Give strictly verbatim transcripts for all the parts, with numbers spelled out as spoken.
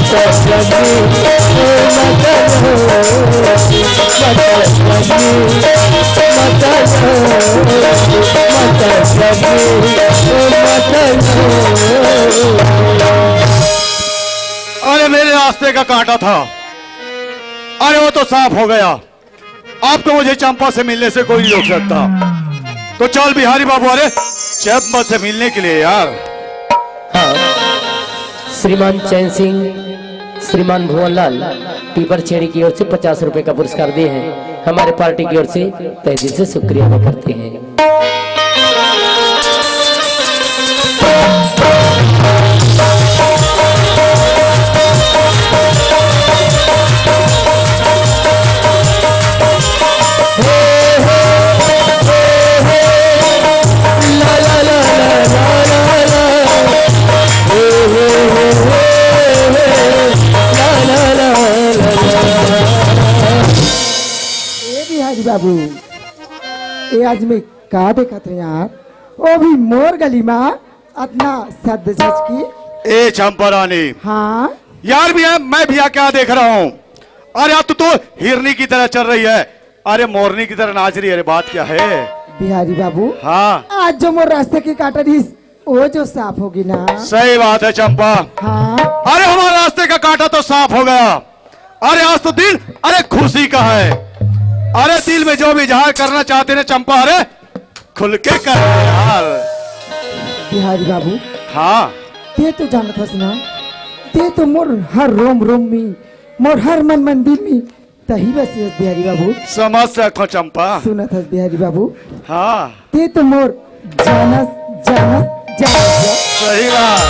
अरे, मेरे रास्ते का कांटा था, अरे, वो तो साफ हो गया। अब तो मुझे चंपा से मिलने से कोई नहीं रोक सकता। तो चल बिहारी बाबू, अरे, चंपा से मिलने के लिए यार। हाँ, श्रीमान चैन सिंह, श्रीमान भुवनलाल पीपर छेड़ी की ओर से पचास रुपए का पुरस्कार दिए हैं। हमारे पार्टी की ओर से तहे दिल से शुक्रिया अदा करते हैं। ए बिहारी बाबू, ए आज मैं का देखत हूँ यार, वो भी मोर गली मा अतना सज धज के। ए चंपा रानी। हाँ। यार भैया, मैं भैया क्या देख रहा हूँ? अरे यार, तू तो हिरनी की तरह चल रही है। अरे, मोरनी की तरह नाच रही है। अरे, बात क्या है? बिहारी बाबू। हाँ। आज जो मोर रास्ते के कांटा रहिस, वो जो साफ होगी ना। सही बात है चंपा। हाँ। अरे, हमारे रास्ते का कांटा तो साफ हो गया। अरे, आज तो दिन, अरे, खुशी का है। अरे, दिल में जो भी इजहार करना चाहते हैं चंपा, अरे, खुल के कर ले यार। बिहारी बाबू। हाँ। ते तो जानत हस ना, ते तो मोर हर रोम रोम में, मोर हर मन मंदिर में तही बसे हस बिहारी बाबू। समझ सको चंपा। सुनत हस बिहारी बाबू। हाँ। ते तो मोर जानस, जानस, जानस। सही बात।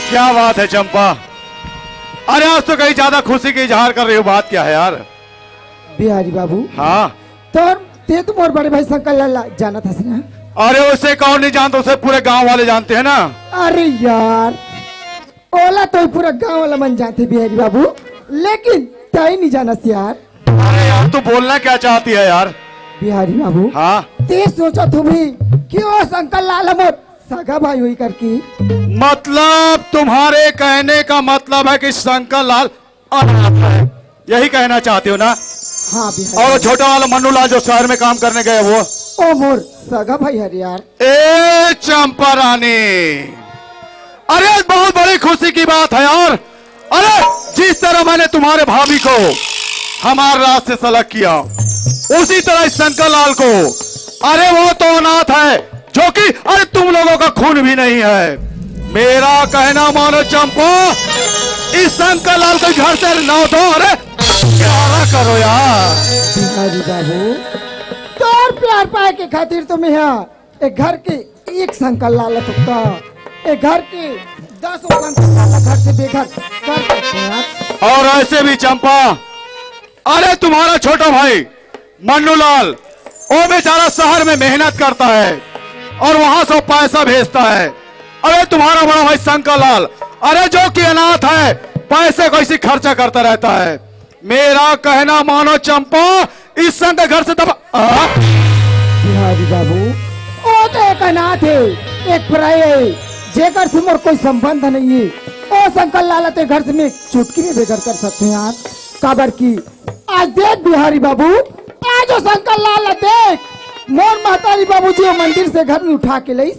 क्या बात है चंपा, अरे आज तो कहीं ज्यादा खुशी की इजहार कर रही हो, बात क्या है यार? बिहारी बाबू। हाँ। तोर, ते तो मोर बड़े भाई शंकर लाल ला जानत हस ना? अरे उसे कौन नहीं जानता, उसे पूरे गांव वाले जानते हैं ना। अरे यार, ओला तो पूरा गांव वाला मन जानते बिहारी बाबू, लेकिन तई नहीं जानस यार। अरे यार, तू बोलना क्या चाहती है यार? बिहारी बाबू। हाँ। ते सोचा तू भी कि ओ शंकर लाल हमर सगा भाई हुई करके। मतलब तुम्हारे कहने का मतलब है कि शंकर लाल अनाथ है, यही कहना चाहते हो ना? हाँ बिहारी। और वो छोटा वाला मन्नू लाल जो शहर में काम करने गए वो? ओ मोर सगा भाई हरे यार। ए चंपा रानी, अरे बहुत बड़ी खुशी की बात है यार। अरे जिस तरह मैंने तुम्हारे भाभी को हमारे रास्ते से अलग किया, उसी तरह इस शंकर लाल को, अरे वो तो अनाथ है जो कि अरे तुम लोगों का खून भी नहीं है। मेरा कहना मानो चंपा, इस शंकर लाल को घर से ना उठाओ, अरे प्यारा करो यार। बिहारी बाबू, तोर प्यार पाए के खातिर तो मैं यहाँ एक घर के एक शंकर लाल तो का, एक घर के दस शंकर लाल घर से बेघर कर सकते हैं आप। और ऐसे भी चंपा, अरे तुम्हारा छोटा भाई मन्नूलाल, वो बेचारा शहर में मेहनत करता है और वहां से वो पैसा भेजता है। अरे तुम्हारा बड़ा भाई शंकर लाल, अरे जो कि अनाथ है, पैसे को इसी खर्चा करता रहता है। मेरा कहना मानो चंपा, इस संग के घर से दबा। आ? बिहारी बाबू, वो तो एक अनाथ है, एक पराया है, जेकर से मोर कोई संबंध नहीं है। ओ शंकर लाल, ते घर से मैं चुटकी में बेघर कर सकते हैं यार, काबर की आज देख बिहारी बाबू, आज ओ शंकर लाल ला देख, मोर महतारी बाबूजी ओ मंदिर से घर में उठा के लईस,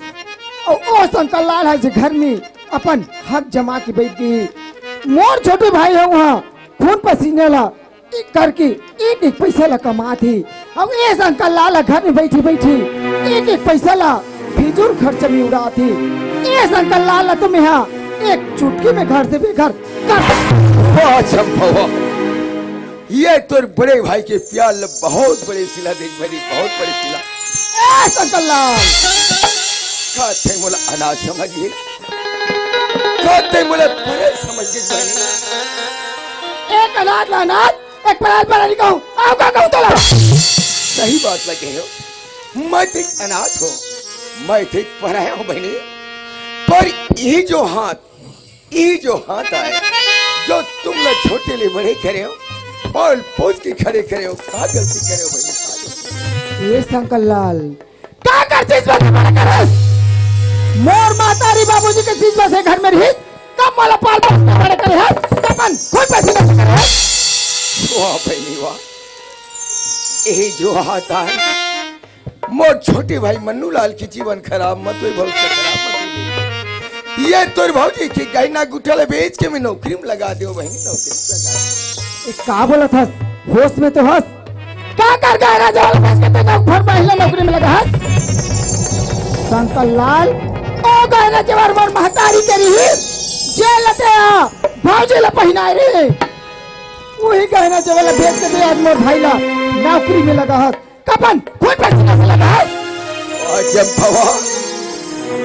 अउ ओ शंकर लाल ह जे घर में अपन हक जमा के बैठ गई। मोर छोटे भाई ह उहाँ खून पसीना ला एक करके एक एक पैसा ला कमात हे, अउ ए शंकर लाल ह घर में बैठी बैठी एक एक पैसा ला फिजूल खर्च में उड़ात हे। ए शंकर लाल ला तो मेहा एक चुटकी में घर से बेघर कर। वाह चंपा वाह, ये तोर बड़े भाई के प्यार ल बहुत बड़े सिला देख भरी, बहुत बड़े सिला। ए शंकर लाल, का ते मोला अनाथ समझ गे? का ते मोला पराया समझ गे बहिनी? एक अनाथ ला अनाथ, एक पराया ला पराया नहीं कहूँ, अउ का कहूँ तोला? सही बात ल कहे हो, मैं तो एक अनाथ हूँ, मैं तो एक पराया हूँ बहिनी, पर ये जो हाथ ये जो हाथ आए, जो तुम लोग छोटे ले बड़े करे हो, पाल पोस के खड़े करे हो, का गलती करे हो भाई, का गलती? ये शंकर लाल, का कर चीज बने बड़े करे? मोर महतारी बाबूजी के चीज बसे घर में रहिस, कब मोला पाल पोस के बड़े करे हस, कब अपन खून पसीना से करे हस। वाह बहिनी वाह, यही जो हाथ आए, मोर छोटे भाई मन्नू लाल के जीवन खराब मत होई, भविष्य खराब मत होई। ये तोर भौजी के गहना गुठा ल बेच के मैं नौकरी में लगा देव बहिनी, नौकरी में लगा देव। ए, का बोलत हस? होश में तो हस? का कर गहना जवाला बेच के तैं नौकर महिला नौकरी में लगा हस? शंकर लाल, ओ गहना जवाला मोर महतारी के रही, जे ल तैं भौजी ल पहिनाए रहे, वही गहना जवाला बेच के तैं आज मोर भाई ल नौकरी में लगा हस। कब अपन खून पसीना से लगा है। अजब बाबा,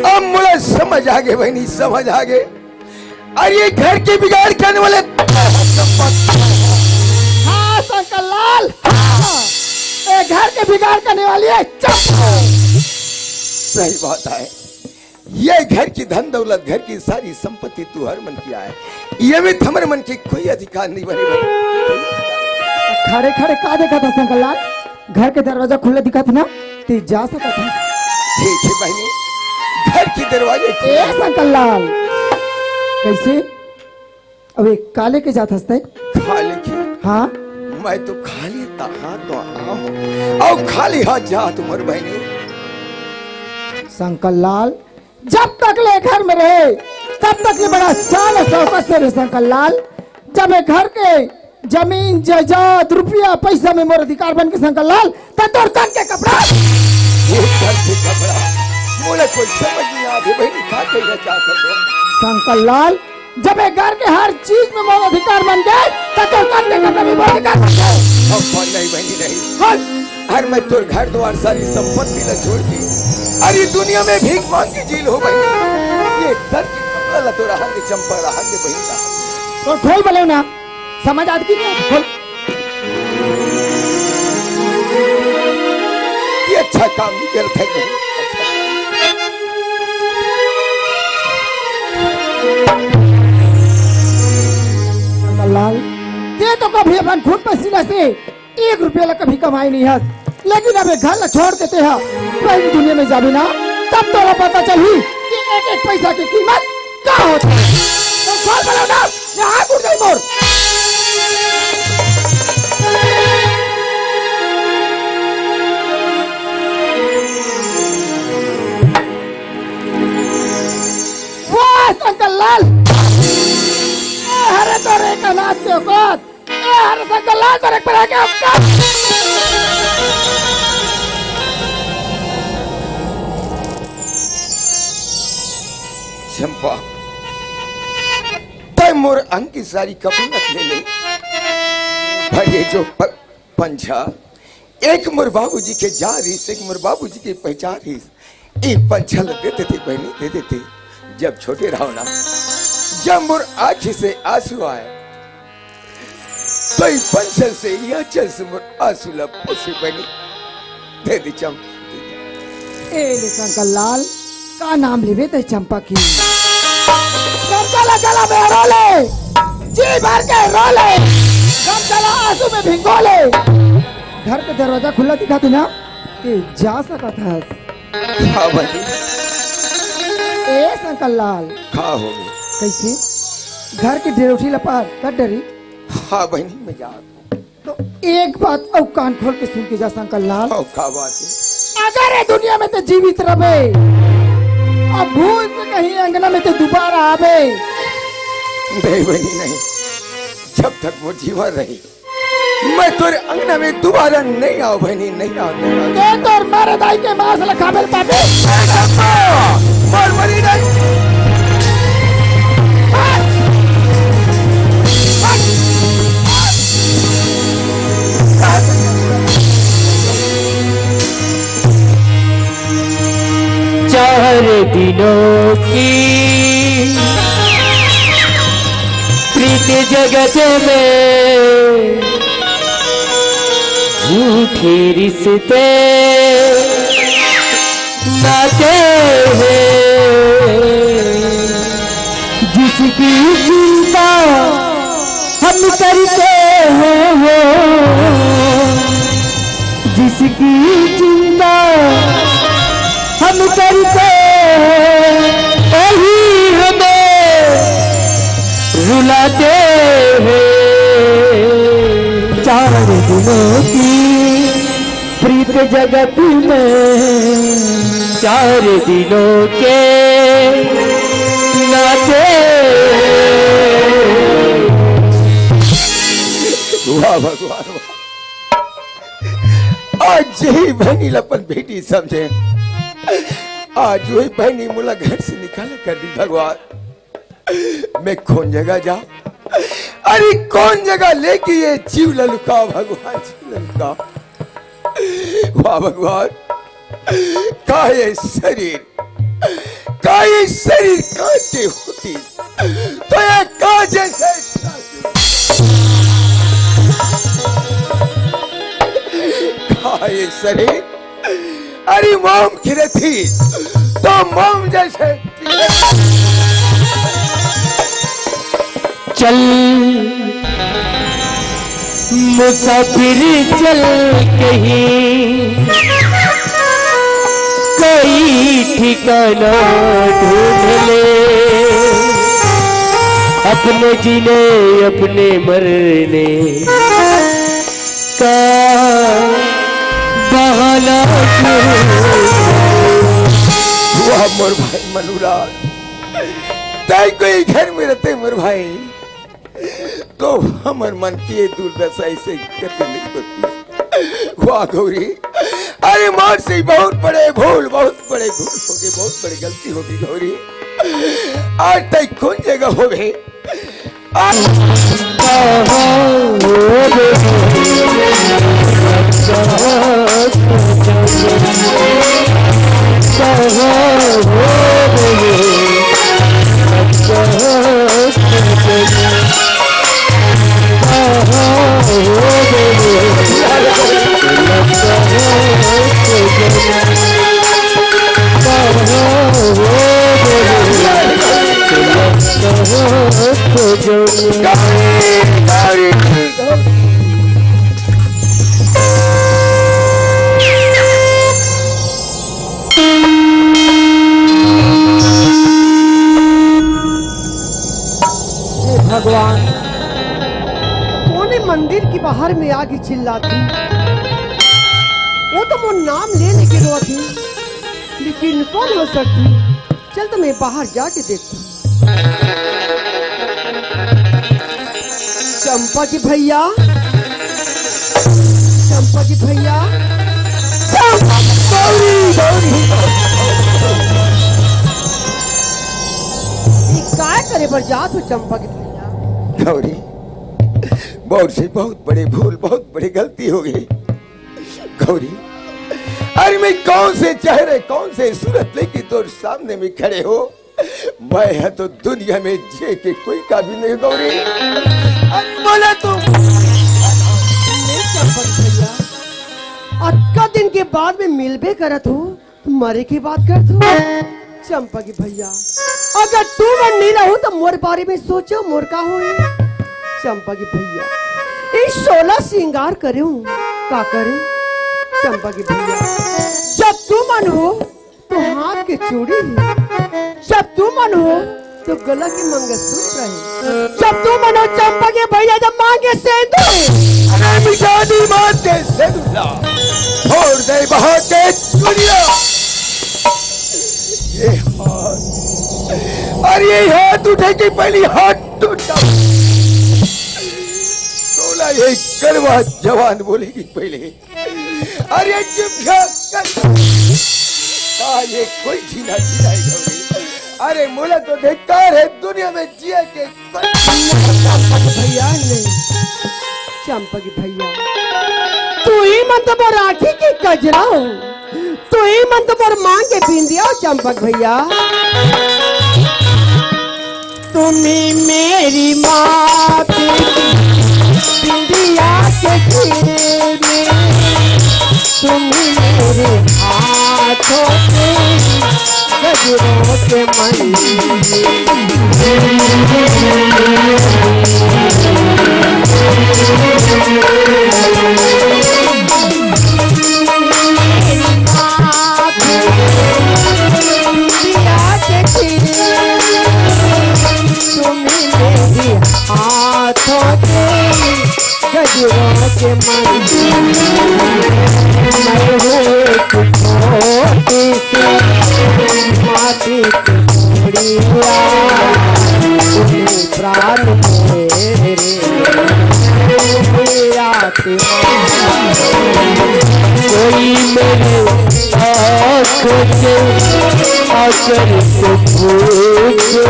अब मोला समझ आगे बहिनी, समझ आगे। अरे ये घर के बिगाड़ करने वाले। हाँ शंकर लाल, हाँ। ये घर के बिगाड़ करने वाली है चंपा। सही बात है। ये घर की धन दौलत, घर की सारी संपत्ति तुहर मन की आए, ये में हमर मन के कोई अधिकार नहीं बने भाई। खड़े खड़े का देखत हस शंकर लाल? घर के दरवाजा खुला दिखत हे ना, तैं जा सकत हस। ठीक है बहिनी, घर के दरवाजे खुले। ए शंकर लाल, कैसे? अबे का लेके जात हस तैं? खाली के? हाँ। मैं तो खाली हाथ तो आऊँ, अउ खाली हाथ जात हूँ मोर बहिनी। शंकर लाल, जब तक ले घर में रहे, तब तक ले बड़ा शान और शौकत से रहे शंकर लाल। जब ये घर के जमीन जायदाद, रुपया पैसा में मोर अधिकार बन के शंकर लाल, त तोर तन के कपड़ा। ये तन के कपड़ा, मोला कोई समझ नहीं आत हे बहिनी, का कहना चाहत हस? शंकर लाल, जब ये घर के हर चीज में मोर अधिकार बन गए, त तोर तन के कपड़ा भी मोर अधिकार बन गए। अब नहीं बहिनी, नहीं। बोल। अरे मैं तोर घर द्वार सारी संपत्ति ला छोड़ के, अरे दुनिया में भीख मांग के जी लूँ बहिनी। ये तन के कपड़ा ला तो रहन दे चंपा, रहन दे बहिनी, रहन दे। तो खोल बले ना, समझ आत कि नहीं? खोल। ये अच्छा काम नहीं करत हे बहिनी। लाल, तैं तो कभी अपन खून पसीना से एक रुपया ला कभी कमाए नहीं हस, लेकिन अब ये घर ला छोड़ के तैं ह पहली दुनिया में जाबे ना, तब तोला पता चलही कि एक एक पैसा की कीमत का होथे। तो खोल बले ना, ये हाथ उठ जाई मोर। वाह शंकर लाल, ए हरे तोरे का नाच के औकात। ए, हर संग लाल पर एक पर आके आपका। चंपा, तैं मोर अंग की सारी कपड़ा ले ले। पर ये जो प-, पंछा, एक मोर बाबूजी के जान रहिस, एक मोर बाबूजी के पहचान रहिस। ई पंछा ल दे देते बहिनी, दे देते। जब छोटे रहो ना, जब मोर आँखी से आंसू आए, तो ई पंछा से, ई आंचल से मोर आंसू ल पोछे बहिनी। दे दे चंपा। ए ले शंकर लाल, का नाम लेबे तैं चंपा की? गमछा ला गला में रो ले, जी भर के रो ले, गमछा ला आंसू में भिंगो ले। घर के दरवाजा खुला दिखत हे ना, तैं जा सकत हस। हाँ बहिनी। ए शंकर लाल। का हो? कैसे? घर के डेरोठी ला पार कर डरी? हाँ बहिनी, मैं जात हूँ। तो एक बात अउ कान खोल के सुन के जा शंकर लाल। हाँ, का बात हे? अगर ये दुनिया में तैं जीवित रहबे, अब भूल से कहीं अंगना में तैं दोबारा आबे। नहीं बहिनी, नहीं। जब तक मोर जीवन रही, मैं तोर अंगना में दोबारा नहीं आऊं बहिनी, नहीं आऊं, नहीं आऊं। तैं तोर मरे दाई के मांस ला खाबे पाबे। ए चंपा, मोर मरी दाई। चार दिनों की प्रीत जगत में झूठे रिश्ते नाते हैं, जिस जिसकी चिंता हम करते हैं, हो, जिसकी चिंता हम करते हैं, वही हमें रुलाते हैं। चार दिनों की प्रीत जगत में, चार दिनों के नाते। वाह भगवान, वाह। आज यही बहनी ल अपन बेटी समझे, आज वही बहनी मोला घर से निकाल कर दी भगवान। मैं कौन जगह जा, अरे कौन जगह लेके ये जीव ल लुका भगवान, जीव ल लुका। वाह भगवान, का ये शरीर, का ये शरीर कांच के होती, तो ये कांच जैसे, का ये शरीर अरे मोम की रही तो मोम जैसे। चल मुसाफिर चल कहीं कोई ठिकाना ढूंढ ले, अपने जीने अपने मरने का बहाना क्यों? वाह मोर भाई मनुराज, तय कोई घर में रहते मोर भाई, तो हमर मन की ये दुर्दशा ऐसे कभी नहीं होती। वाह गौरी, अरे मोर से बहुत बड़े भूल, बहुत बड़े भूल हो गए, बहुत बड़ी गलती हो गई गौरी। आज तक कौन जगह हो गए? हे भगवान, कोने मंदिर के बाहर में आके चिल्लाती, वो तो मोर नाम ले लेके रोती, लेकिन कौन हो सकती? चल तो मैं बाहर जाके देखती हूँ। चंपा जी भैया, चंपा जी भैया, चंपा, गौरी, गौरी। ये काय करे बर जात हो चंपा जी भैया? गौरी, बहुत से बहुत बड़े भूल, बहुत बड़ी गलती हो गई। गौरी, अरे मैं कौन से चेहरे, कौन से सूरत लेके तोर सामने में खड़े हो? मैं है तो दुनिया में जिए के कोई काबिल नहीं गौरी। अरे बोला तू। नहीं चंपक भैया, अतका दिन के बाद में मिलबे करत हो, मरे के बात करत हो। चंपा की भैया, अगर तू मन नहीं रहो तो मोर बारे में सोचो, मोर का होए? चंपा की भैया, ये सोलह श्रृंगार करे हूँ, का करे? चंपा की भैया, जब तू मन हो तो हाथ के चूड़ी ही, जब तू मन हो तो गला के मंगलसूत्र है, जब तू मन हो चंपा के भैया जब मांगे सेंदूर। अरे मिटा दी मार के सेंदूर ला, फोड़ दे बहा के चूड़िया। ये हाथ, अरे ये हाथ उठे के पहली हाथ टूटा। तोला ये करवा जवान बोलेगी पहले। अरे चुप कर। का ये कोई जीना जीना है गौरी? अरे मोला तो धिक्कार है दुनिया में जिए के। भैया ने चंपक भैया, तू ही मन तो मोर आँखी के कजरा हो, तू ही मन तो मोर मांग के बिंदिया हो चंपक भैया। तुम्ही मेरी माँ की बिंदिया के खीर में, तुम्ही मेरे हाथों के गजरों के मंदिर। के मन, मैं हूँ एक छोटी सी माटी की गुड़िया, तुम प्राण मेरे, मेरी आत्मा। कोई मेरे आँखों से आकर तो पूछो,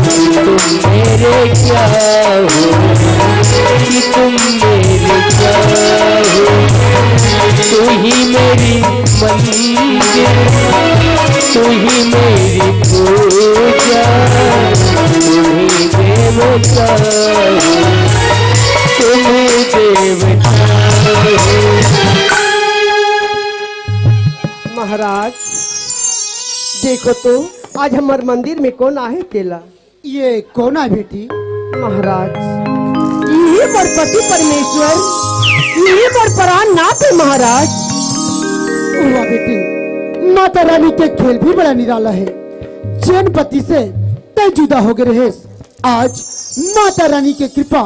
तुम मेरे क्या हो, कि तुम मेरे क्या हो। तू ही मेरी मंजिल, तू ही मेरी पूजा, तू ही देवता हो, तू ही देवता हो। महाराज, देखो तो, आज हमर मंदिर में कोन आहे तेला? ये कोन आहे बेटी? महाराज, इही मोर पति परमेश्वर, इही मोर प्राणनाथ हे महाराज। वाह बेटी, माता रानी के खेल भी बड़ा निराला हे। जेन पति से तैं जुदा हो गे रहेस, आज माता रानी के कृपा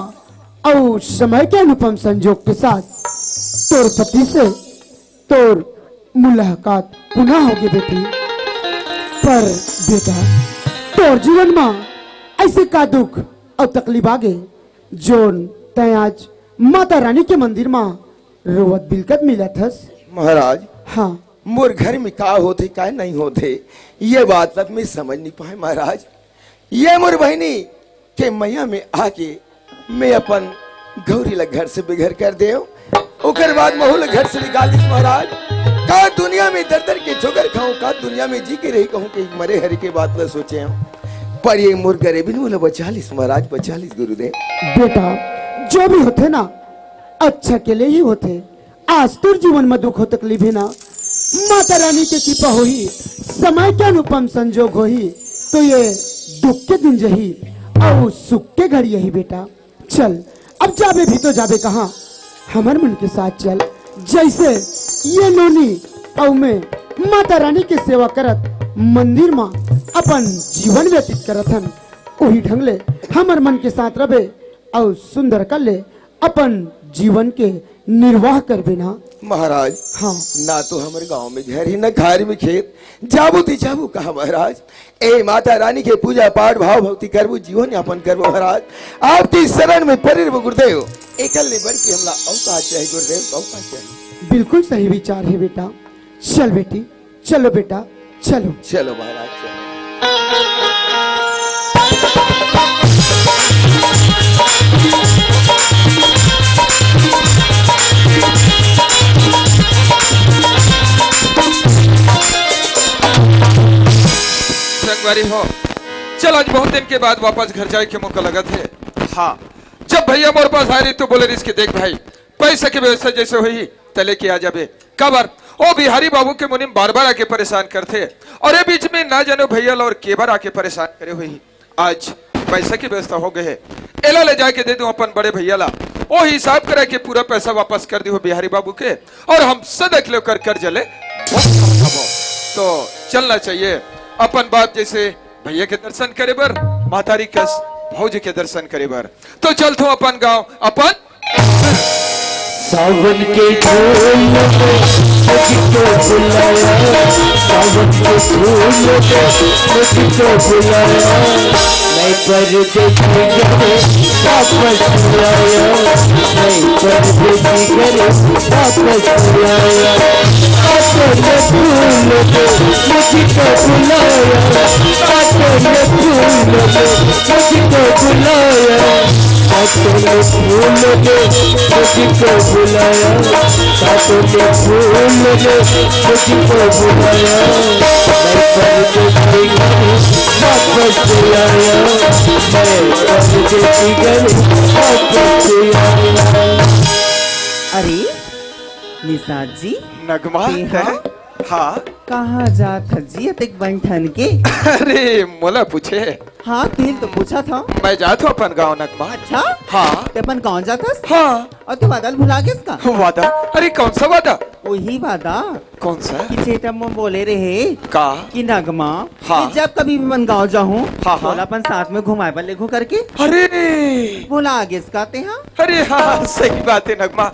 अउ समय के अनुपम संजोग के साथ तोर पति से तोर मुलाकात पुनः होगे बेटी। पर बेटा, तोर जीवन म अइसे का दुख अउ तकलीफ आगे, जोन तैं आज माता रानी के मंदिर म रोवत बिलकत मिलत हस? महाराज, हाँ। मोर घर में का होथे, का नहीं होथे, ये बात तक मैं समझ नहीं पाए महाराज। ये मोर बहिनी के मया में आके मैं अपन गौरी ला घर से बेघर कर देव, ओकर बाद महू ला घर से निकाल दिस महाराज। का दुनिया में दर दर के ठोकर खाऊं, का दुनिया में जी के रही कहूं कि मरे हरे के बात ला सोचे हूं। पर ये मोर गरीबी मोला बचा लिस महाराज, बचा लिस गुरुदेव। बेटा, जो भी होथे ना, अच्छा के लिए ही होथे। आज तोर जीवन में दुख हो तकलीफ हे ना, माता रानी के कृपा होही, समय के अनुपम संजोग होही, तो ये दुख के दिन जही अउ सुख के घड़ी आही बेटा। चल, अब जाबे भी तो जाबे कहाँ, हमर मन के साथ चल। जइसे ये नोनी अउ मैं माता रानी के सेवा करत मंदिर म अपन जीवन व्यतीत करत हन, उही ढंग ले हमर मन के साथ रबे अउ सुंदर कर ले अपन जीवन के निर्वाह करबे ना। महाराज, हाँ। ना तो हमर गांव में घर हे, ना खार में खेत, जाबो ते जाबो कहाँ महाराज? ए माता रानी के पूजा पाठ भाव भक्ति करबो, जीवन यापन करबो महाराज। आपके शरण में परे रहिबो गुरुदेव, एकर ले बढ़ के हमला अउ का चाही गुरुदेव, अउ का चाही? बिल्कुल सही विचार हे बेटा। चल बेटी, चलो बेटा, चलो। चलो महाराज, चलो। संगवारी हो, चल आज बहुत दिन के बाद वापस घर जाए के मौका लगत हे। हाँ, जब भैया मोर पास आए रहिस तो बोले रहिस कि देख भाई, पैसा के व्यवस्था जइसे होही त लेके आ जाबे। काबर ओ बिहारी बाबू के मुनीम बार बार आके परेशान करथे, अउ ए बीच में ना जानो भैया ला अउ के बार आके परेशान करे होही। आज पैसा के व्यवस्था हो गे हे, एला ले जाके दे दूं अपन बड़े भैया ला, ओ हिसाब करा के पूरा पैसा वापस कर दिहो बिहारी बाबू के, अउ हम सदा के लिए ओकर कर्ज ले भुगतान करबो। तो चलना चाहिए अपन बाप जइसे भैया के दर्शन करे बर, महतारी कस भौजी के दर्शन करे बर। तो चलथों अपन गांव, अपन सावन के फूल ने मुझको बुलाया, सावन के फूल ने मुझको बुलाया। मैं परदेसी घर वापस आया, मैं परदेसी घर वापस आया। सावन के फूल ने मुझको बुलाया, सावन के फूल ने मुझको बुलाया। सातों ने फूल ने मुझको बुलाया, सातों ने फूल ने मुझको बुलाया। मैं परदेसी घर वापस आया, मैं परदेसी घर वापस आया। अरे निषाद जी, नगमा, तेहा? हाँ? कहाँ जात हस जी अतेक बन ठन के? अरे मोला पूछे, हाँ, तिही ल तो पूछत हंव। मैं जात हंव अपन गांव, नगमा। अच्छा? हाँ। ते अपन गांव जात हस? हाँ। अउ ते वादा ल भुला गेस का? वादा? अरे, कौन सा वादा? वही वादा। कौन सा? कि चेतन मोला बोले रहे का? कि नगमा, हाँ। कि जब कभी भी मैं गांव जाहूँ, हाँ, हाँ। तोला अपन साथ में घुमाए बर लेगहूँ करके। अरे! भुला गेस का तेहा? अरे हाँ, सही बात हे नगमा,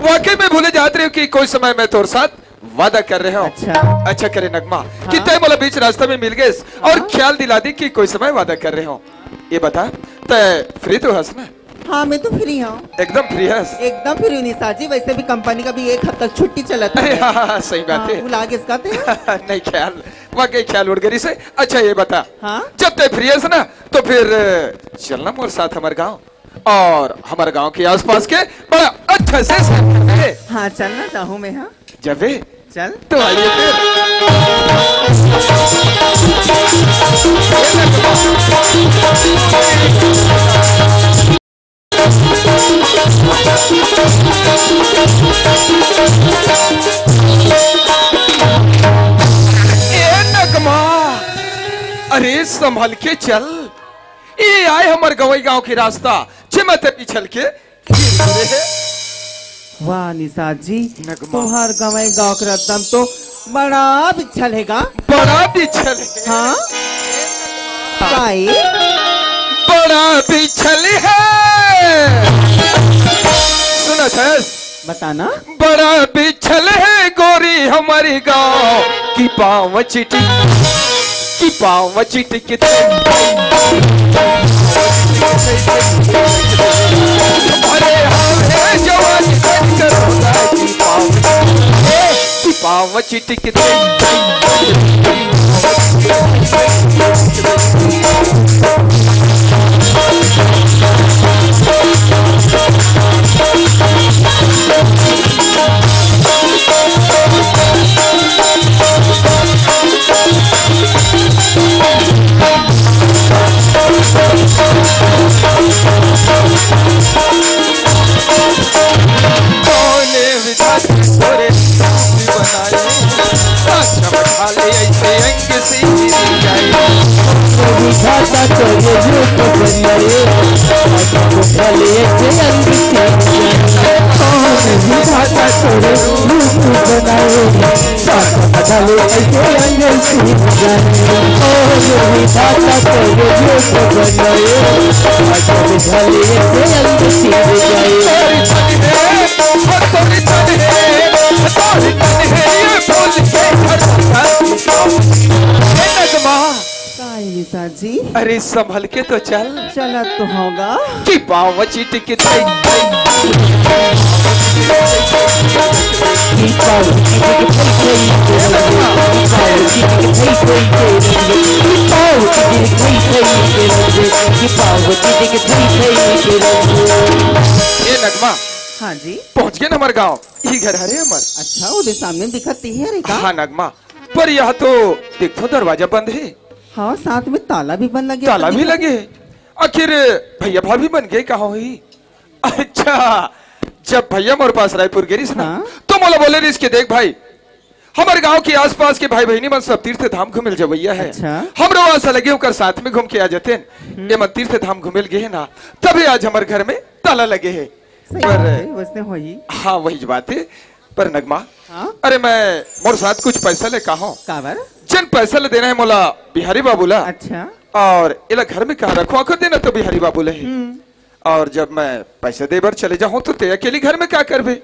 वाकई में भूले जात रहेंव कि कोई समय मैं तोर साथ वादा करे रहेंव। अच्छा। अच्छा करे नगमा कि हाँ। तैं मोला बीच रास्ता में मिल गेस अउ हाँ। ख्याल दिला दिस कि कोई समय वादा करे रहेंव। ये बता, तैं free तो हस ना? हाँ, मैं तो free हंव। एकदम free हस? एकदम free हंव निशा जी, वैसे भी company का भी एक हफ्ता छुट्टी चलत हे। अरे हाँ, हाँ, हाँ, सही बात हे। हाँ, भुला गेस का तें? नहीं, ख्याल, वाकई ख्याल उड़ गे रिहिसे। अच्छा, ये बता, हाँ? जब तैं free हस ना, तो फिर चल ना मोर साथ हमर गांव अउ हमर गांव के आसपास के बड़ा अच्छा से सैर करबे। हाँ, चल ना, जाहूँ मैं, हाँ। जाबे? चल। तो आइए फिर। ए नगमा, अरे संभल के चल, ये आय हमर गंवई गांव के रास्ता, जेमा तैं पिछल के वाह निषाद जी, नगमा। तोहर गंवई गांव के रद्दा म तो बड़ा बिछल हे गा। बड़ा बिछल हे। हाँ? काई? बड़ा बिछल हे। सुनत हस? बताना। बड़ा बिछल हे गोरी हमर गांव कि पाँव चिटिक, कि पाँव चिटिक। अरे हाँ रे जवानी बन कर होता है कि पाँव, कि पाँव चिटिक। कौन विधाता तोरे रूप बनाए, अच्छा बना ले ऐसे अंग से जाए। विधाता तोरे रूप बनाए, अच्छा बना ले ऐसे अंग से जाए। कौन विधाता तोरे रूप बनाए, अरे संभल के तो चल। चलत तो हंव गा। कि पाँव चिटिक थई थई। कि पाँव चिटिक थई थई के रंग, कि पाँव चिटिक थई थई के रंग, कि पाँव चिटिक थई थई के रंग, कि पाँव चिटिक थई थई के रंग। ए नगमा। हाँ जी। पहुंच गेन हमर गांव। इही घर हरे हमर। अच्छा, ओदे सामने दिखत तिही हरे का? हाँ नगमा, पर इहाँ तो देखथंव दरवाजा बंद हे। हाँ, साथ में ताला भी बंद लगे हे, ताला भी लगे हे। आखिर भैया भाभी मन गे कहाँ होही? अच्छा, जब भैया मोर पास रायपुर गे रिहिस ना, हाँ। तो मोला बोले रिहिस कि देख भाई, हमर गांव के आसपास के भाई बहिनी मन सब तीर्थ धाम घूमे ल जवइया हे। अच्छा। हमरो आस लगे ओकर साथ में घूम के आ जातेन। हम्म। ये मन तीर्थ धाम घूमे ल गे हे ना, तभे आज हमर घर में ताला लगे हे। सही पर बात हे, वइसने होही। हाँ, वही बात हे। पर नगमा, हाँ? अरे मैं मोर साथ कुछ पैसा लेके आए हंव। काबर? जेन पैसा ल देना हे मोला बिहारी बाबू ला। अच्छा। अउ एला घर में कहाँ रखहूँ, आखिर देना तो बिहारी बाबू ला ही। हम्म। अउ जब मैं पैसा दे बर चले जाहूँ तो तैं अकेली घर में का करबे?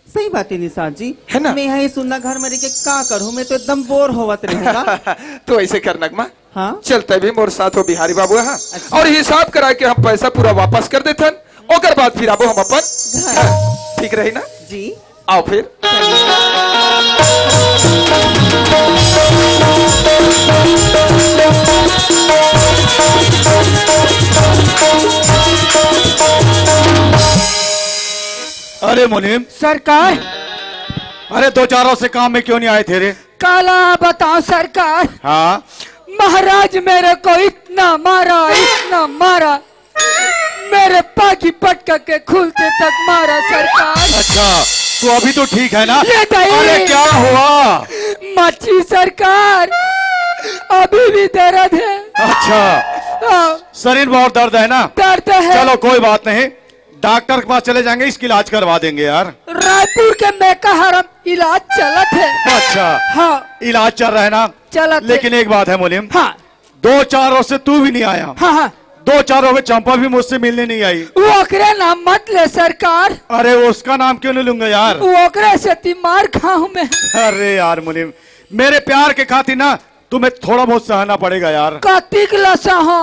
सही बात हे निषाद जी। हे ना? मैं इहाँ ये सुन्ना घर में रह के का करहूँ, मैं तो एकदम bore होवत रहूँ गा। तो अइसे कर नगमा, हाँ? चल तैं भी मोर साथ ओ बिहारी बाबू हा। अच्छा। अउ हिसाब करा के हम पैसा पूरा वापस कर देथन, ओकर बाद फिर आबो हम अपन घर। ठीक रही ना? जी। आव फिर। अरे मुनीम। सरकार। अरे दो चार रोज से काम में क्यों नहीं आए थे रे? काला बताओ सरकार। हाँ। महाराज मेरे को इतना मारा, इतना मारा, मेरे पागी पटका के खुलते तक मारा सरकार। अच्छा, तो अभी तो ठीक है ना? ये दाई। अरे क्या हुआ? मच्छी सरकार, अभी भी दर्द है। अच्छा, हाँ। शरीर बहुत दर्द है ना? दर्द है। चलो, कोई बात नहीं, डॉक्टर के पास चले जाएंगे, इसकी इलाज करवा देंगे यार। रायपुर के मेकाहारा में इलाज चलत है। अच्छा, हाँ। इलाज चल रहा है ना? चलत है। लेकिन एक बात है मुनीम, हाँ। दो चार रोज से तू भी नहीं आया। हाँ, हाँ। दो चार रोज में चंपा भी मुझसे मिलने नहीं आई। ओकरे नाम मत ले सरकार। अरे, उसका नाम क्यों नहीं लूंगा यार? ओकरे से ती मार खाऊं मैं। अरे यार मुनीम, मेरे प्यार के खातिर ना तुम्हें थोड़ा बहुत सहना पड़ेगा यार। कतिक ला सहा?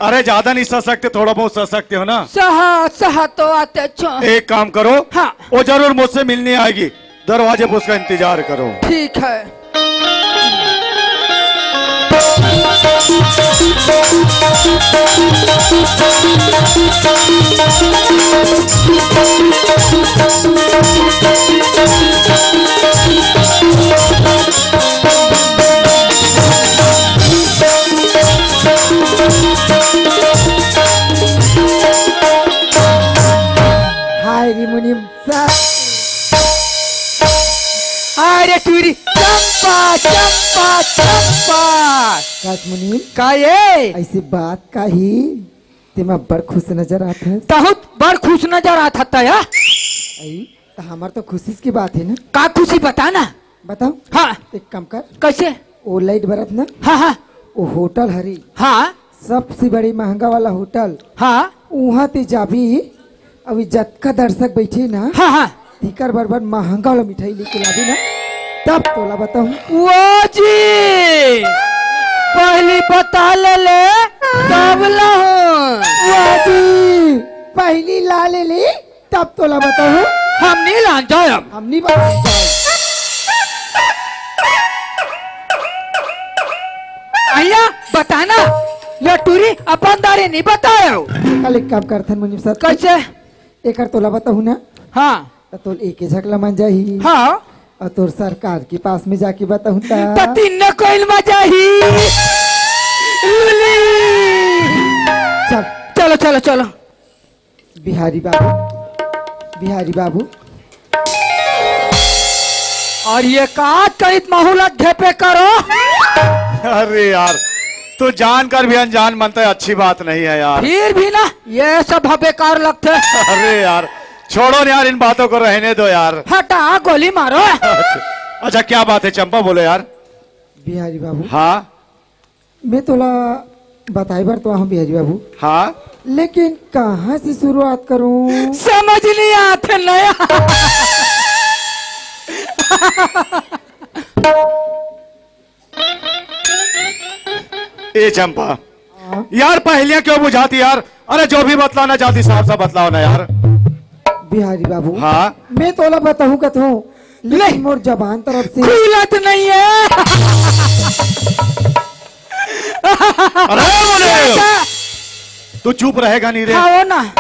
अरे, ज्यादा नहीं सह सकते, थोड़ा बहुत सह सकते हो ना। सहा, सहा तो आते छो। एक काम करो, हाँ। वो जरूर मुझसे मिलने आएगी, दरवाजे पर उसका इंतजार करो। ठीक है। हाय रे मुनीम, अरे टूरी, चंपा, चंपा, चंपा। कास मुनीम, का ये? ऐसी बात का ही? तेमा बड़ खुश नजर आत है। बहुत बड़ खुश नजर आत हता या? आई, तो हमार तो खुशी की बात है ना। का खुशी बता ना? बताओ। हाँ। एक काम कर। कैसे? वो लाइट बरत ना? हाँ, हाँ। वो होटल हरी। हाँ। सबसे बड़ी महंगा वाला होटल। हाँ। उहाँ ते जाबी, अभी जतका दर्शक बैठे ना, हाँ, हाँ। तिकर बर बर महंगा वाला मिठाई लेके लाबी ना, तब तोला बताऊँ। वो जी, पहली बता ले ले, तब लाऊं। वो जी, पहली ला ले ले, तब तोला बताहूँ। हम नहीं लान जाए अब। हम नहीं बताए जाए। भैया, बताना, ये टूरी अपन दारी नहीं बताए हो। कल एक काम करथन मुनीम साहब। कैसे? एकर तोला बताहूँ ना। हाँ। तो तोल एक ही झकला मन जाही। हाँ। और तोर सरकार के पास में जाके बताहूँ ता। तो तीनों कोइल में जाही। लुली। चल। चलो, चलो, चलो। बिहारी बाबू, बिहारी बाबू। और ये का करित माहौल घेपे करो? अरे यार, तू जानकर भी अनजान बनता है, अच्छी बात नहीं है यार। फिर भी ना, ये सब बेकार लगते। अरे यार, छोड़ो ना यार, इन बातों को रहने दो यार। हटा, गोली मारो। अच्छा, क्या बात है चंपा, बोलो यार। बिहारी बाबू। हाँ। मैं तोला बताए बर तो आहूँ बिहारी बाबू। हाँ। लेकिन कहाँ से शुरुआत करूँ? समझ नहीं आते नया। ए चंपा, हाँ। यार पहेलियां क्यों बुझाती यार? अरे जो भी बतलाना चाहती साफ साफ बतलाओ ना यार। बिहारी बाबू। हाँ। मैं तोला बताहूँ कथूँ, लेकिन ले। मोर जबान तरफ से। खुलत नहीं है। अरे बोले। तू चुप रहेगा नहीं रे? हाँ, हो ना।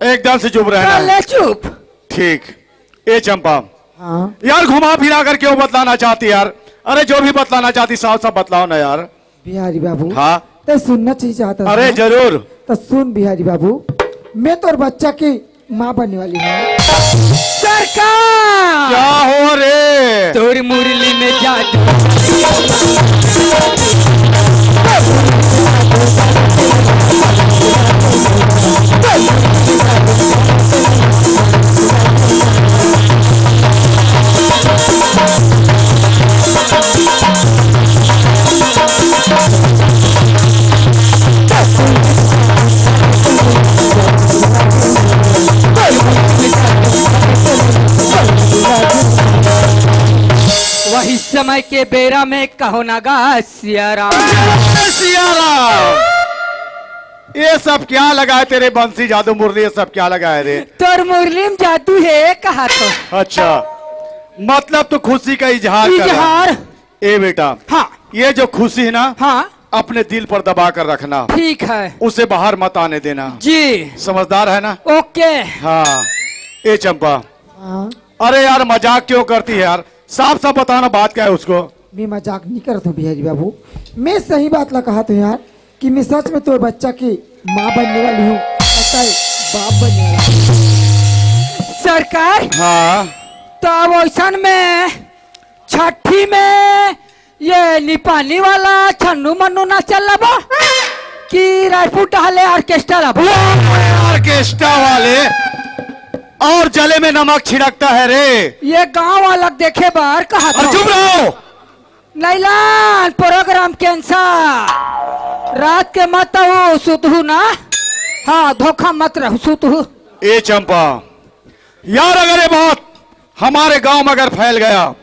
एकदम से चुप रहना कर है। ले चुप। ठीक। ए चंपा। हाँ। यार घुमा फिरा कर क्यों बतलाना चाहती यार? अरे जो भी बतलाना चाहती साफ साफ बतलाओ ना यार। बिहारी बाबू। हाँ। तो सुनना चाहिए चाहता अरे था। जरूर। तो सुन बिहारी बाबू, मैं तोर बच्चा की माँ बनने वाली हूँ। सरकार! क्या हो रे? तोर मुरली में जादू। वही समय के बेरा में कहो ना गा सियाराम। सियाराम, ये सब क्या लगा है तेरे बंसी जादू मुरली, ये सब क्या लगा है रे? तोर मुरली में जादू है कहा तो। अच्छा, मतलब तू खुशी का इजहार कर रहा है। इजहार। ए बेटा, हाँ। ये जो खुशी है ना, हाँ। अपने दिल पर दबा कर रखना। ठीक है। उसे बाहर मत आने देना। जी। समझदार है ना? ओके। हाँ। ए चंपा। हाँ। अरे यार, मजाक क्यों करती है यार? साफ साफ बताना, बात क्या है उसको? मैं मजाक नहीं करता हूँ बिहारी बाबू, मैं सही बात ला कहा तो यार, कि मैं सच में तोर बच्चा की माँ बनने वाली हूँ, और तय बाप बनने वाला हूँ। सरकार। हाँ। तो अब ऐसन में छठी में ये निपानी वाला छन्नू मन्नू ना चल बा? कि रायपुर डहर ले ऑर्केस्ट्रा ला। ऑर्केस्ट्रा वाले और जले में नमक छिड़कता है रे। ये गांव वाला देखे बर कहा और था। चुप रहो। नैलान प्रोग्राम कैंसर। रात के मत हो सुतहू ना। हाँ, धोखा मत रहो सुतहू। ए चंपा, यार, अगर ये बात हमारे गांव में अगर फैल गया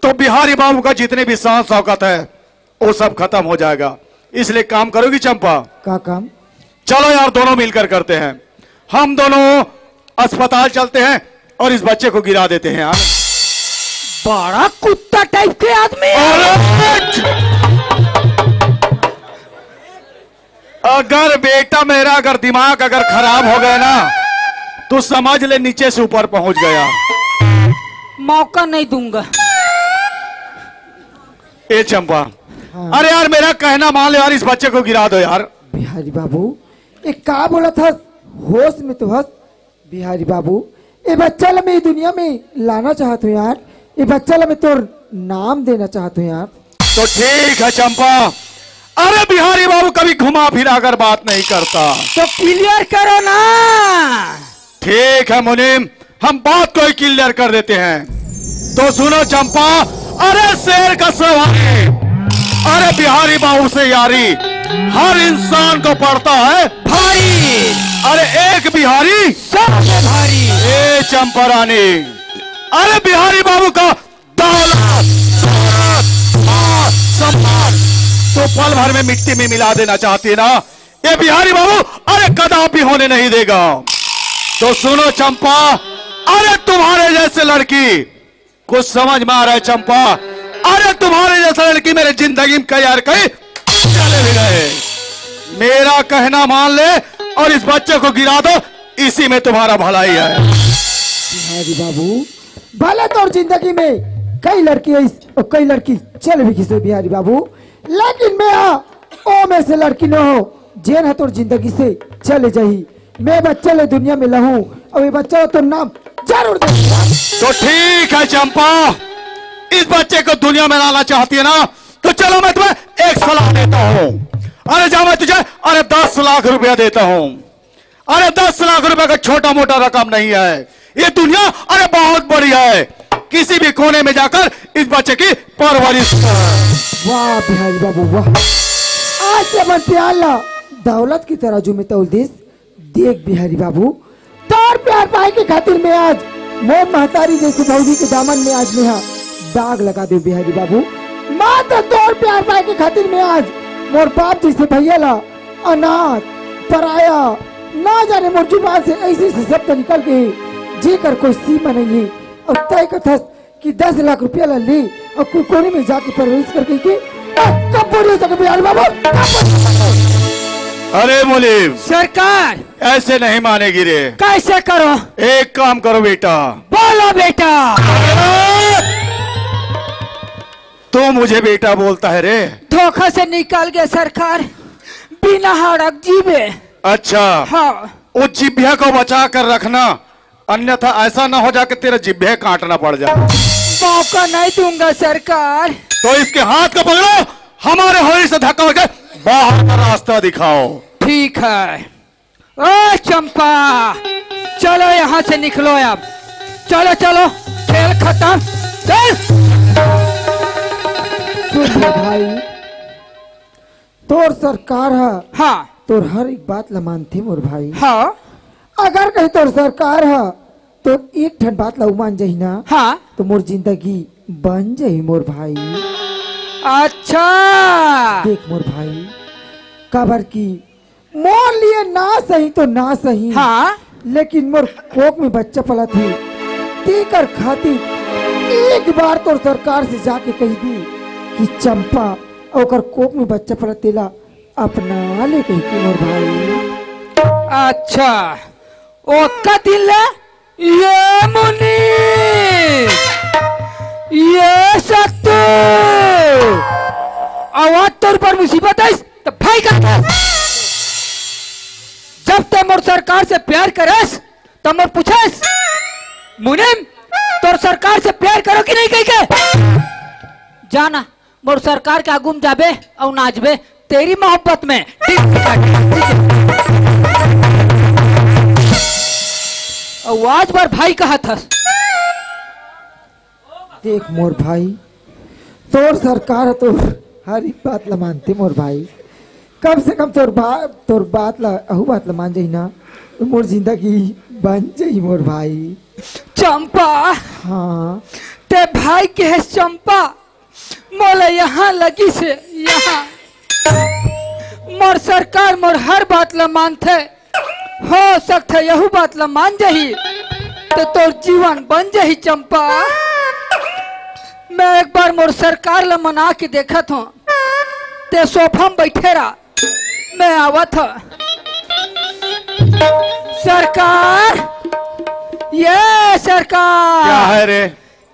तो बिहारी बाबू का जितने भी शान शौकत है वो सब खत्म हो जाएगा। इसलिए काम करोगी चंपा? का काम? चलो यार, दोनों मिलकर करते हैं। हम दोनों अस्पताल चलते हैं और इस बच्चे को गिरा देते हैं यार। बड़ा कुत्ता टाइप के आदमी है। अरे! अगर बेटा मेरा अगर दिमाग अगर खराब हो गया ना तो समझ ले नीचे से ऊपर पहुंच गया। मौका नहीं दूंगा। ए चंपा, हाँ। अरे यार, मेरा कहना मान लो यार, इस बच्चे को गिरा दो यार। बिहारी बाबू, ये का बोला था? होश में तो हंस। बिहारी बाबू, ये बच्चा ला मैं दुनिया में लाना चाहत हूँ यार। ये बच्चा ला मैं तोर नाम देना चाहत हूँ यार। तो ठीक है चंपा, अरे बिहारी बाबू कभी घुमा फिरा कर बात नहीं करता। तो क्लियर करो ना। ठीक है मुनीम, हम बात को ही क्लियर कर देते हैं। तो सुनो चंपा, अरे शेर का सवारी, अरे बिहारी बाबू से यारी हर इंसान को पड़ता है भारी। अरे एक बिहारी सबसे भारी। ए चंपा रानी, अरे बिहारी बाबू का दौलत, शोहरत, मान, सम्मान तो पल भर में मिट्टी में मिला देना चाहती है ना ये बिहारी बाबू? अरे कदापि होने नहीं देगा। तो सुनो चंपा, अरे तुम्हारे जैसे लड़की, कुछ समझ में आ रहा है चंपा? अरे तुम्हारे जैसा लड़की मेरे जिंदगी में कई यार कई चले भी गए। मेरा कहना मान ले और इस बच्चे को गिरा दो, इसी में तुम्हारा भलाई है। बिहारी बाबू, भले तोर जिंदगी में कई लड़की आइस और कई लड़की चले भी गिस बिहारी बाबू, लेकिन मैं हा, ओ में से लड़की न हो जेन हा तोर जिंदगी से चले जाही। मैं बच्चा ले दुनिया में लाहूं और ये बच्चा ला तोर नाम जरूर दे। तो ठीक है चंपा, इस बच्चे को दुनिया में लाना चाहती है ना, तो चलो मैं तुम्हें एक सलाह देता हूँ। अरे जाओ, मैं तुझे, अरे दस लाख रुपया देता हूँ। अरे दस लाख रुपए का छोटा मोटा रकम नहीं है ये दुनिया, अरे बहुत बड़ी है। किसी भी कोने में जाकर इस बच्चे की परवरिश कर। वाह बिहारी बाबू वाह, आज ते अपन प्यार ला दौलत की तराजू में तौल दिस। देख बिहारी बाबू, तोर प्यार पाए के खातिर मैं आज मोर महतारी जैसे भौजी के दामन में आज मैं हा दाग लगा देव बिहारी बाबू। मात्र तोर प्यार पाए के खातिर मैं आज मोर बाप जैसे भैया ला अनाथ, पराया, ना जाने मोर जुबान से ऐसे ऐसे शब्द निकल गए जेकर कोई सीमा नहीं है। और तय कथस कि दस लाख रुपया ला ले और कुकोनी में जाके परवरिश कर गई के, आ, कब बोल सके बिहारी बाबू, कब बोल सके? अरे मुनीम, सरकार। ऐसे नहीं मानेगी रे। कैसे करो? एक काम करो बेटा। बोलो बेटा। अरे! तू मुझे बेटा बोलता है रे? धोखा से निकल गया सरकार, बिना हड़क जीवे। अच्छा। हाँ। उस जिभ्या को बचा कर रखना, अन्यथा ऐसा ना हो जाए कि तेरा जिभ्या काटना पड़ जाए। मौका नहीं दूंगा सरकार। तो इसके हाथ को पकड़ो, हमारे होली से धक्का हो जाए, बाहर का रास्ता दिखाओ। ठीक है। ओ चंपा, चलो यहाँ से निकलो अब। चलो चलो, खेल खत्म। चल। सुन भाई, तोर सरकार ह हाँ। तोर हर एक बात ला मानथे मोर भाई। हाँ। अगर कहीं तोर सरकार ह तोर एक ठन बात ला मान जाही ना, हाँ। तो मोर जिंदगी बन जाही मोर भाई। अच्छा। देख मोर भाई, काबर की मोर लिए ना सही तो ना सही, हाँ। लेकिन मोर कोख में बच्चा पलत हे, तेकर खातिर एक बार तोर सरकार से जाके कही दी कि चंपा ओकर कोख में बच्चा पलत तेला अपना ले कही के मोर भाई। अच्छा, ओतका दिन ले ये मुनि, ये सत्य, आवाज तोर पर मुसीबत है, तो भाई का जब ते मोर सरकार से प्यार करस, त मोर पूछस, मुनिम, तोर सरकार से प्यार करो कि नहीं कही के? जाना, मोर सरकार के आगू में जाबे अउ नाचबे, तेरी मोहब्बत में। अउ आज बर भाई कहत हस। देख मोर भाई, तोर सरकार ह तो हर एक बात ला मानथे मोर भाई। कम से कम तोर बा-, तोर बात ला, अहू बात ला मान जाही ना, मोर जिंदगी बन जाही मोर भाई। चंपा। हाँ। ते भाई के हे चंपा, मोला यहाँ लगी से यहाँ। मोर सरकार मोर हर बात ला मानथे। हो सकथे यहू बात ला मान जाही, त तोर जीवन बन जाही चंपा। मैं एक बार मोर सरकार ला मना के देखत हों, ते सोफा म बइठे रह, मैं आवत हों। सरकार, ये सरकार। क्या है रे?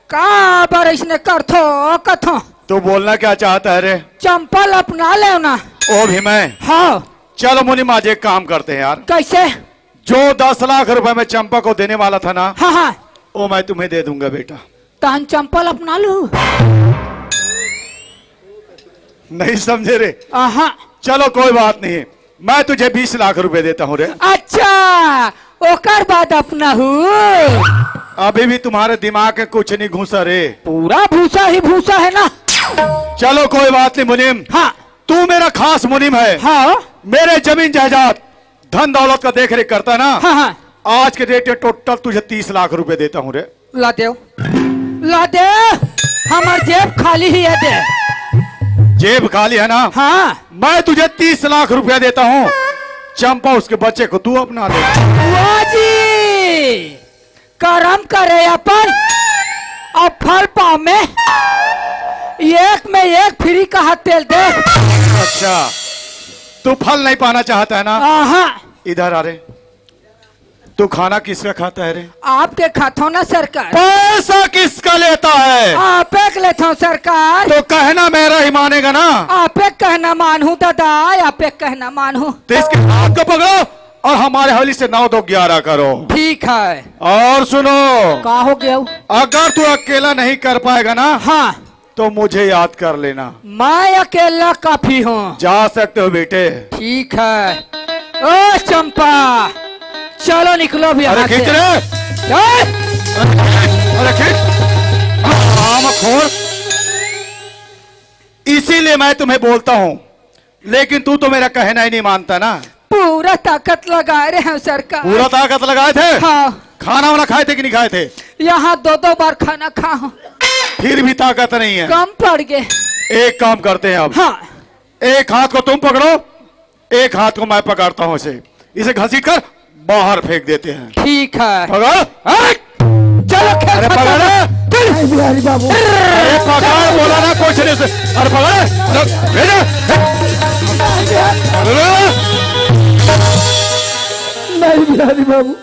का बर अइसने करथो कथो? तू बोलना क्या चाहता है रे? चंपा ला अपना लेव ना। ओ भी मैं? हाँ। चलो मुनीम, आज एक काम करते हैं यार। कैसे? जो दस लाख रुपए मैं चंपा को देने वाला था ना, हाँ, हाँ। वो मैं तुम्हें दे दूंगा बेटा। तहन चंपा ला अपना लूं? नहीं समझे रे? आहा। चलो कोई बात नहीं, मैं तुझे बीस लाख रुपए देता हूँ रे। अच्छा, ओकर बाद अपना हूँ। अभी भी तुम्हारे दिमाग में कुछ नहीं घुसा रे। पूरा भूसा ही भूसा है ना। चलो कोई बात नहीं मुनीम। हाँ। तू मेरा खास मुनीम है। हाँ। मेरे जमीन जायदाद, धन दौलत का देख रेख करता है ना। हाँ, हाँ। आज के डेट में टोटल तुझे तीस लाख रुपए देता हूँ रे। ला देव, ला देव, हमर जेब खाली ही है दे। जेब खाली है ना? हाँ। मैं तुझे तीस लाख रुपया देता हूँ, चंपा उसके बच्चे को तू अपना ले। वाह जी, करम करे अपन, अउ फल पावे, एक में एक फ्री का हाथ तेल दे। अच्छा, तू फल नहीं पाना चाहता है ना? आहा। इधर आ रे। तू खाना किसका खाता है रे? आपके खाथों ना सरकार। पैसा किसका लेता है? आपे के लेथों सरकार। तो कहना मेरा ही मानेगा ना? आपे के कहना मानहूँ दादा, आपे के कहना मानहूँ। तो इसके हाथ को पकड़ो और हमारे हवेली से नौ दो ग्यारह करो। ठीक है। और सुनो। का हो गया? अगर तू अकेला नहीं कर पाएगा ना, हाँ। तो मुझे याद कर लेना। मैं अकेला काफी हूँ। जा सकते हो बेटे। ठीक है। ओ चंपा, चलो निकलो भी अरे यहाँ से। खींच रे। ए! अरे खींच। हरामखोर। इसीलिए मैं तुम्हें बोलता हूँ, लेकिन तू तो मेरा कहना ही नहीं मानता ना। पूरा ताकत लगाए रहे हूँ सरकार। पूरा ताकत लगाए थे? हाँ। खाना वाना खाए थे कि नहीं खाए थे? यहाँ दो दो बार खाना खा हूँ। फिर भी ताकत नहीं है। कम पड़ गए। एक काम करते हैं अब। हाँ। एक हाथ को तुम पकड़ो, एक हाथ को मैं पकड़ता हूँ इसे। इसे घसीट कर बाहर फेंक देते हैं। ठीक है। पकड़। हट! चलो खेल अरे खत्म। पकड़। चल। नहीं बिहारी बाबू। अरे पकड़, बोला ना कुछ नहीं से। अरे पकड़। चल, भेज। नहीं बिहारी बाबू,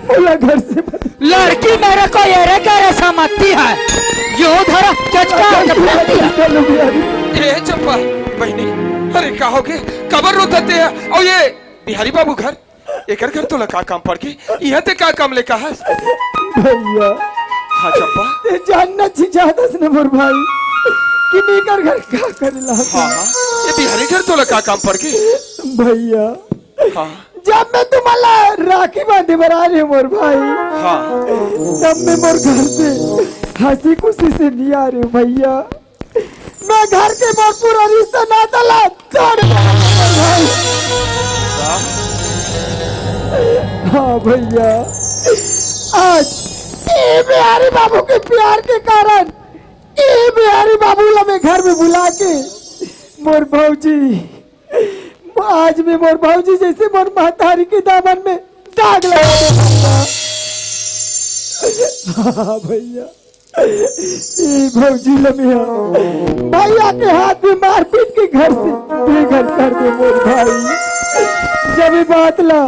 बोला घर से मत। लड़की मेरे को एरे गैरे समझती है। यो धरा चचका चलो बिहारी। हे चंपा बहिनी, अरे का होगे? काबर रोथस ते? अउ ये बिहारी बाबू घर, एकर घर तोला का काम पड़ गे? इहाँ ते का काम ले कहास? भैया। हाँ चंपा। ते जानना चाहथस न मोर भाई कि मैं एकर घर का करे ला? हाँ, हाँ। ये बिहारी घर तोला का काम पड़ गे? भैया। हाँ। जब मैं तुम्हारा राखी बांधे बर आ रहे हो मोर भाई, हाँ। तब मैं मोर घर से हंसी खुशी से नहीं आ रहे हो भैया। मैं घर के मोर पूरा रिश्ता नाता ला तोड़ दे भाई। हाँ भैया, आज ये बिहारी बाबू के प्यार के कारण ये बिहारी बाबू ला मैं घर में बुला के मोर भौजी, आज मैं मोर भौजी जैसे मोर महतारी के दामन में दाग लगा दे भैया। हाँ भैया, ये भौजी ला मैं भैया के हाथ में मारपीट के घर से बेघर कर दे मोर भाई। जब ये बात ला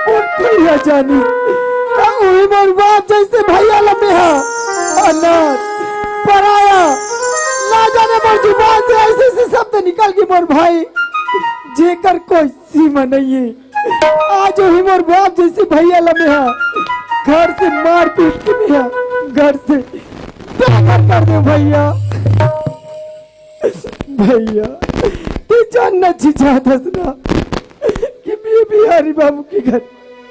मोर भैया जानी, त उही मोर बाप जैसे भैया ला मैं अनाथ, पराया, ना जाने मोर जुबान से ऐसे ऐसे शब्द निकल गए मोर भाई, जेकर कोई सीमा नहीं है। आज उही मोर बाप जैसे भैया ला मैं घर से मार पीट के मैं घर से बेघर कर दे भैया। भैया, जानना चाहत हस ना कि मैं बिहारी बाबू के घर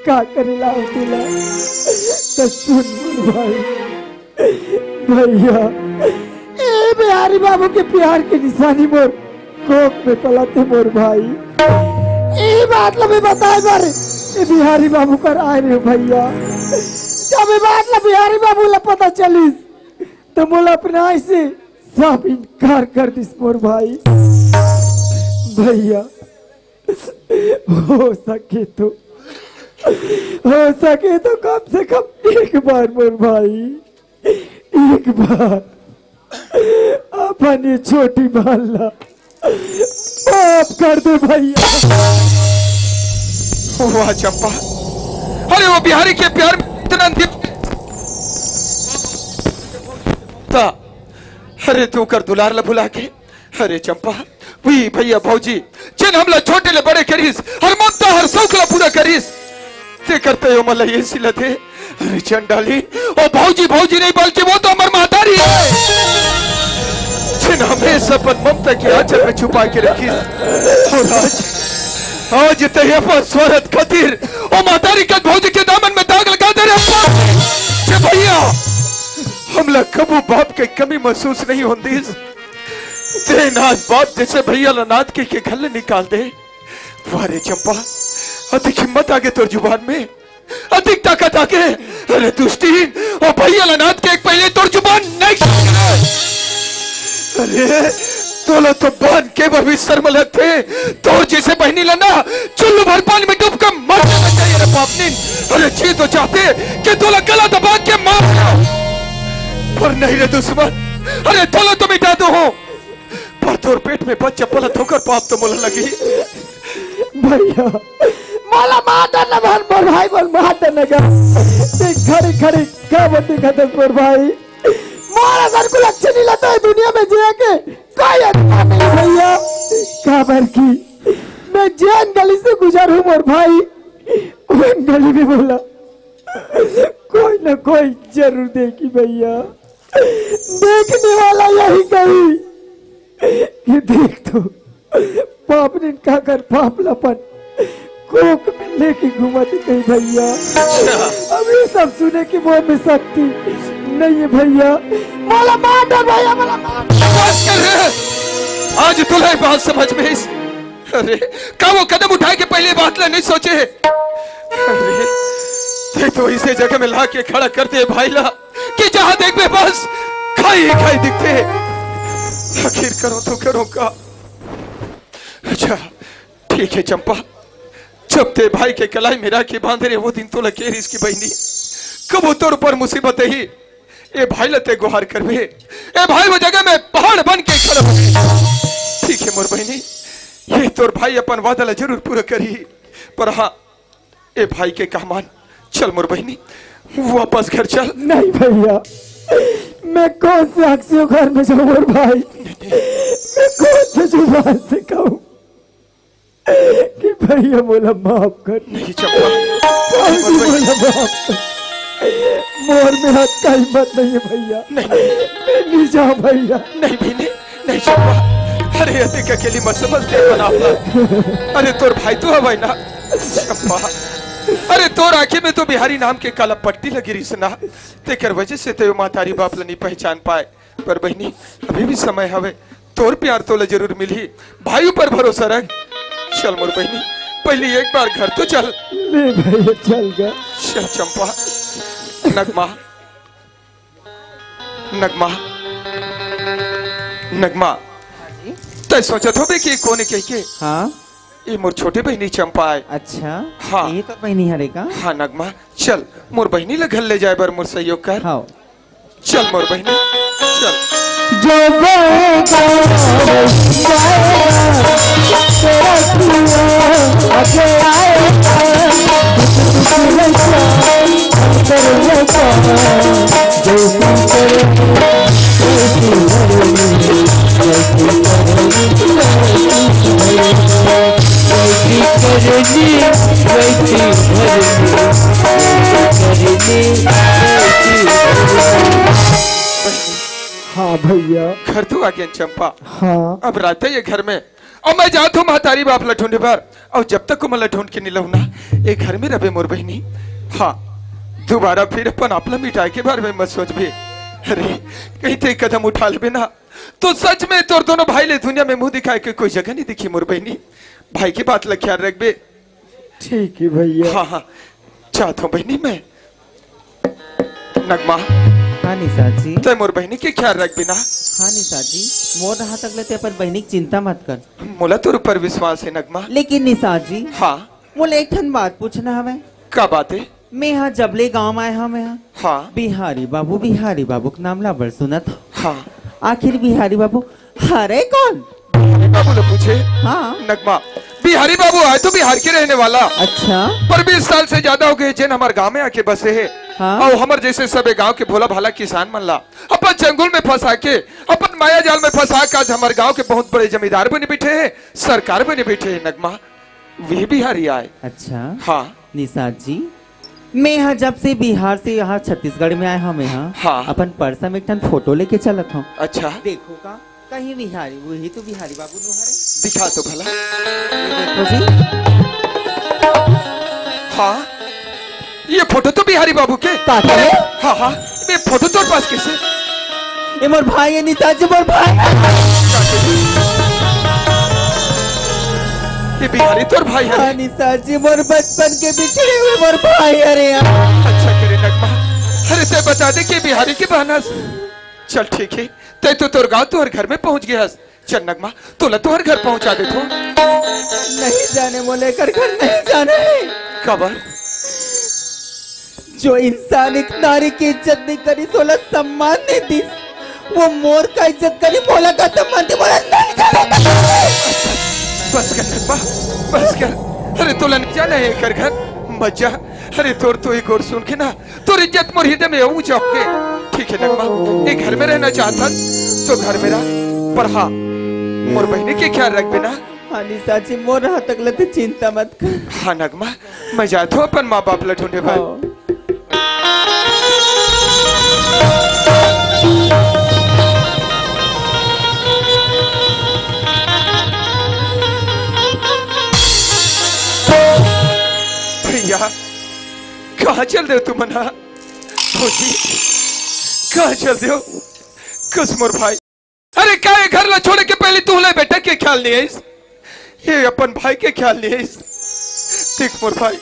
का करे ला होते ला। त सुन मोर भाई, भैया, ए बिहारी बाबू के प्यार के निशानी मोर कोख में पलत हे मोर भाई। ए बात ला मैं बताए बर ए बिहारी बाबू कर आए रहे भैया। जब ए बात ला बिहारी बाबू ला पता चलिस, त मोला अपनाए से सब इनकार कर दिस मोर भाई। भैया, हो सके तो, हो सके तो कम से कम एक बार मोर भाई, एक बार अपन ये छोटी बहन ला माफ कर दे भैया। वाह चंपा, अरे वो बिहारी के प्यार में इतना दिल था, अरे तू कर दुलार ला भुला के, अरे चंपा, वी भैया भौजी, जिन हमला छोटे ले बड़े करिस, हर ममता हर शौक ला पूरा करिस, ते करते हो मला ये सिला दे। अरे चंडाली, ओ भौजी, भौजी नहीं बल्कि वो तो हमर महतारी है, जिन हमेशा अपन ममता के आंचल में छुपा के रखिस। और आज, आज ते अपन स्वार्थ खातिर ओ महतारी का भौजी के दामन में दाग लगा दे रे बाप। जे भैया, हमला कबू बाप के कमी महसूस नहीं होंदिस। ते नाथ बाप जैसे भैया ला नाथ के, के घर ले निकाल दे। वाह रे चंपा, अधिक हिम्मत आगे तोर जुबान में, अधिक ताकत आगे। अरे दुष्टीन, ओ भैया ला नाथ के एक पहले तोर जुबान नहीं। अरे तोला तो बांध के बर भी शर्म लगथे। तोर जैसे बहनी ला ना चुल्लू भर पानी में डूब के मर जाना चाहिए रे पापनीन। अरे जी तो चाहते कि तोला गला दबा के मार दो, पर नहीं रे दुश्मन, अरे तोला तो मिटा दो हो, पर तोर पेट में बच्चा पलत होकर पाप तो मोला लगी। भैया, मोला मार डालना बहन, मोर भाई, मोला मार डालना का। ते खड़े खड़े का बंदी खतस मोर भाई। मोर असन कुलच्छनी ला तो दुनिया में जिए के कोई अधिकार नहीं भैया। काबर की मैं जेन गली से गुजर हूँ मोर भाई, उन गली में मोला कोई ना कोई जरूर देखी भैया। देखने वाला यही कही कि देख तो पापनीन काकर पाप ला अपन कोख में लेके घूमत हे कहीं भैया। अब ये सब सुने के मोर में शक्ति नहीं है भैया। मोला मार डाल भैया, मोला मार डाल। बस कर रे। आज तोला ये बात समझ में आइस। अरे, का वो कदम उठाए के पहले बात ला नहीं सोचे? अरे, ते तो इसे जगह में ला के खड़ा कर दे भाई ला, कि जहाँ देखबे बस खाई ही खाई दिखथे। आखिर करो तो करो का? अच्छा, ठीक है चंपा, जब ते भाई के कलाई में राखी बांधे रहे, वो दिन तोला के रिस की बहनी, कबो तोर ऊपर मुसीबत ही, ए भाई ला ते गुहार करबे, ए भाई वो जगह में पहाड़ बन के खड़ा होबे। ठीक है मोर बहनी, ये तोर भाई अपन वादा ला जरूर पूरा करही, पर हाँ, ए भाई के कह मान, चल मोर बहनी, वापस घर चल। नहीं भैया, मैं कौन से हक से घर में जाऊँ मोर भाई? मैं कौन से जुबान से कहूँ कि भैया मोला माफ कर, नहीं चंपा, भाई मोला माफ कर। मोर में हद का हिम्मत नहीं है भैया। नहीं। मैं नहीं जाऊँ भैया। नहीं बहनी, नहीं चंपा, अरे अतिक अकेली मत समझ दे अपन आप ला। अरे तोर भाई तो हवय ना चंपा, अरे तोर आँखी में तो बिहारी नाम के काला पट्टी लगी रहिस ना, तेकर वजह से ते महतारी बाप ला नहीं पहचान पाए। पर बहनी, अभी भी समय हवे, तोर प्यार तोला जरूर मिलही। भाई ऊपर भरोसा रख। चल मोर बहनी, पहले एक बार घर तो चल। ले भैया चल गा। चल चंपा। नगमा, नगमा, नगमा, तय सोचत होबे कि कोन कह के? हाँ। ये मोर छोटे बहनी चंपा आय। अच्छा। हाँ। ये तो बहनी हरे का? हाँ नगमा, चल मोर बहनी ला घर ले जाए बर मोर सहयोग कर। हाँ। चल मोर बहनी, चल। हाँ भैया। घर तू आ गया चंपा। हाँ। अब रहते ये घर में, अब मैं जात हूँ महतारी बाप ला ढूंढे बर, अउ जब तक ओमन ला ढूंढ के नइ लाहूँ ना, ए घर में रबे मोर बहिनी। हाँ, दोबारा फिर अपन आप ला मिटाए के बारे में मत सोचबे। अरे, कहीं ते कदम उठा लेबे ना, तो सच में तोर दोनों भाई ले दुनिया में मुंह दिखाए के कोई जगह नइ दिखी मोर बहिनी। भाई के बात ला ख्याल रखबे। ठीक है भैया। हाँ, हाँ, जात हूँ बहिनी मैं। नगमा, हाँ निषाद जी। तैं मोर बहिनी के ख्याल रखबे ना। हाँ निषाद जी, मोर रहा तक ले तैं अपन बहिनी के चिंता मत कर। मोला तोर ऊपर विश्वास है नगमा। लेकिन निषाद जी, हाँ। मोला एक ठन बात पूछना हवय। का बात है? मैं हा जब ले गांव आए हंव, मैं हा हाँ। बिहारी बाबू, बिहारी बाबू के नाम ला बड़ सुनत हंव। हाँ। आखिर बिहारी बाबू हरे कौन? बिहारी बाबू ला पूछे? हाँ। नगमा, बिहारी बाबू आए तो बिहार के रहने वाला। अच्छा। पर बीस साल से ज्यादा हो गए जेन हमर गांव में आके बसे हे। हाँ। अउ हमर जैसे सबे गांव के भोला भाला किसान मन ला अपन चंगुल में फंसा के, अपन माया जाल में फंसा के आज हमर गांव के बहुत बड़े जमींदार बने बैठे हे, सरकार बने बैठे हे नगमा। वे बिहारी आए। अच्छा। हाँ। निषाद जी, मैं हा जब से बिहार से यहाँ छत्तीसगढ़ में आए हंव, मैं हा हाँ। अपन पर्स में एक ठन फोटो लेके चलत हंव। अच्छा। देखो का, कहीं बिहारी, वही तो बिहारी बाबू नो हरे। दिखा तो भला। ये देखो जी। हाँ, ये फोटो तो बिहारी बाबू के। का करे? हाँ, हाँ, ये फोटो तोर पास कैसे? ये मोर भाई है निषाद जी, मोर भाई। ये बिहारी तोर भाई है? हाँ निषाद जी, मोर बचपन के बिछड़े हुए मोर भाई है रे यार। अच्छा करे नगमा, अरे तैं बता दे कि बिहारी के बहाना से। चल ठीक है, तैं तो तोर गांव तोर घर में पहुंच गया हस। चल नगमा, तोला तोर घर पहुंचा देथंव। नहीं जाने मोला एकर घर नहीं जाने। काबर? जो इंसान एक नारी के इज्जत नहीं करिस, ओला सम्मान नहीं दिस, वो मोर का इज्जत करी, मोला का सम्मान दी, मोला नहीं जाने। बस कर नगमा, बस कर। अरे तोला नहीं जाना है एकर घर, मत जा। अरे तोर तो एक और सुन के ना तोर इज्जत मोर हृदय में ऊंचा होगे। ठीक है नगमा, ए घर में रहना चाहत हस तो घर में रह, पर हाँ, मोर बहिनी के ख्याल रखबे ना। हाँ निशा जी, मोर रहा तक ले तैं चिंता मत कर। हाँ नगमा, मैं जात हूँ अपन माँ बाप ला ढूंढे बर। हाँ। भैया, कहाँ चल देव तुमन हा? भौजी, कहाँ चल देव? कस मोर भाई। अरे का ये घर ला छोड़े के पहले तू ले बेटा के ख्याल नहीं आइस? ये अपन भाई के ख्याल नहीं आइस? देख मोर भाई,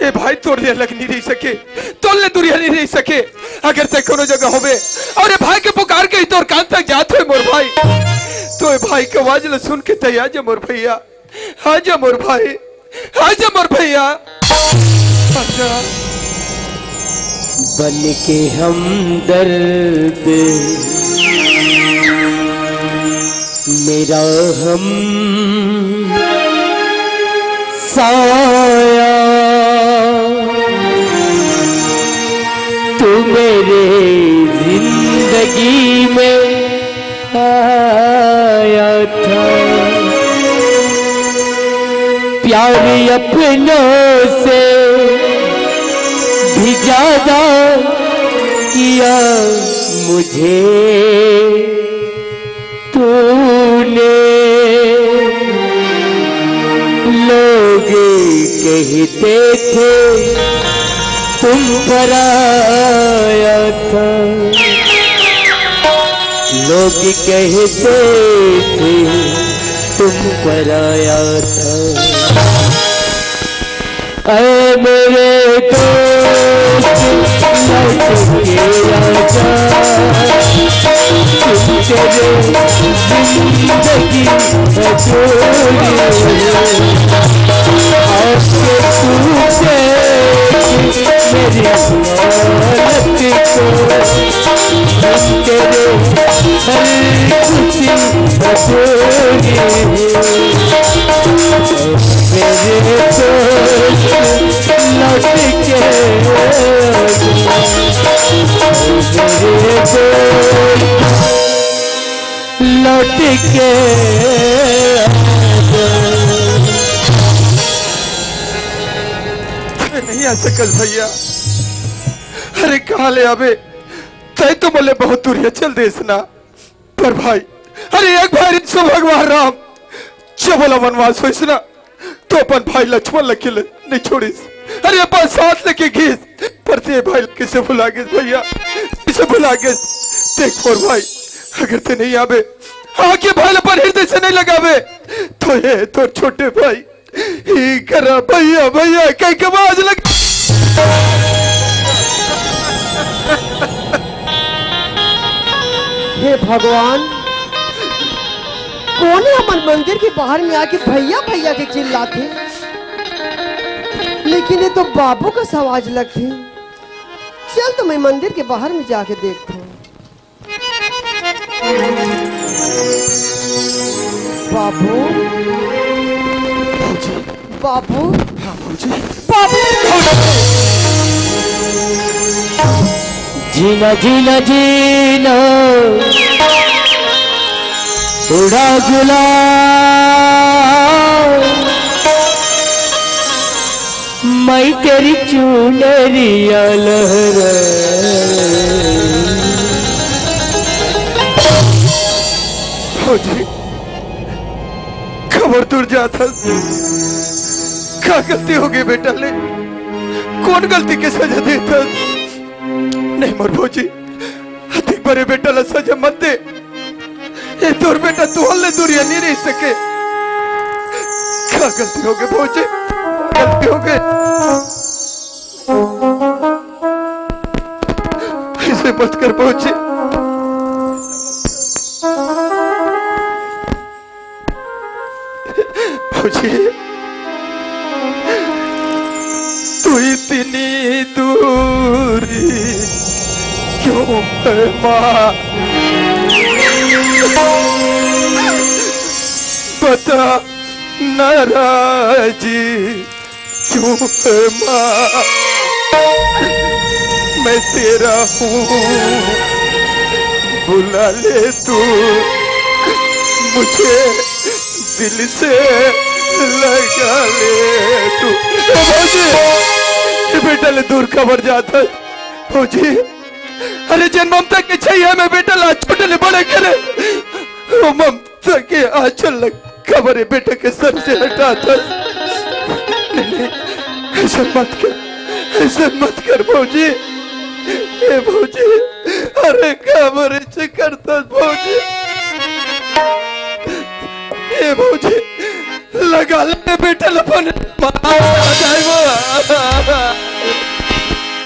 ये भाई तोर ले अलग नहीं रह सके, तोर ले दूरिया नहीं रह सके। अगर तैं कोनो जगह होबे और ये भाई के पुकार के ही तोर कान तक जात होय मोर भाई, तो ये भाई के आवाज ला सुन के तैं आ जा मोर भैया। आजा मोर भाई, आजा मोर भैया, आजा। बन के हमदर्द, मेरा हम साया, तू मेरे जिंदगी में आया था। प्यार अपनों से भी ज्यादा किया मुझे तूने। लोग कहते थे तुम पराया था, लोग कहते थे तुम पराया था। ऐ मेरे दोस्त, लौट के आजा, तुम तेरे जिंदगी अधूरी है। आके तू देख मेरी हालत को, हम तेरे हर खुशी अधूरी है। मेरे दोस्त लौट के आ जा, मेरे दोस्त लौट के आ जा। अरे नहीं आ सकस भैया, अरे कहाँ ले आबे, तैं तो मोला बहुत दूरिया चल देस ना। पर भाई, अरे एक भाई रिहिस भगवान राम, जब ओला वनवास होइस ना, तो अपन भाई लक्ष्मण ल अकेले नइ छोड़िस। अरे, अपन साथ लेके गिस, पर तें भाई ल कइसे भुला गेस भइया, कइसे भुला गेस? देख मोर भाई, अगर तें नइ आबे, आके भाई ल अपन हिरदय से नइ लगाबे, तो ये तोर छोटे भाई इही करा भइया, भइया कहिके आवाज लग। हे भगवान, कोन हे हमर मंदिर के बाहर में आके भइया भइया के चिल्लाथे, लेकिन ये तो बाबू कस आवाज लगथे। चल तो मैं मंदिर के बाहर में जाके देखथंव। बाबू, भौजी। बाबू, हाँ भौजी। बाबू। जीना जीना जीना उड़ा गुलाल, मैं तेरी चुनरिया लहरा। भौजी, काबर दूर जात हस? का गलती होगे बेटा ले? कोन गलती के सजा देत हस? नहीं मोर भौजी, अतेक बड़े बेटा ला सजा मत दे। ये तोर बेटा तुंहर ले दूरिहा नइ रहि सके। का गलती होगे भौजी? गलती होगे। अइसे मत कर भौजी। भौजी, तू इतनी दूरी क्यों है माँ? बता नाराजी क्यों है माँ? मैं तेरा हूँ, बुला ले तू मुझे, दिल से लगा ले तू। ए भौजी, ये बेटा ले दूर काबर जात हस भौजी? अरे जेन ममता के छइहां में बेटा ला छोटे ले बड़े करे, वो ममता के आंचल ल काबर ये बेटा के सर से हटात हस? नहीं, नहीं, अइसे मत कर, अइसे मत कर भौजी। ए भौजी, अरे काबर अइसे करत हस भौजी? ए भौजी, लगा ले बेटा ल अपन मार जाए वो।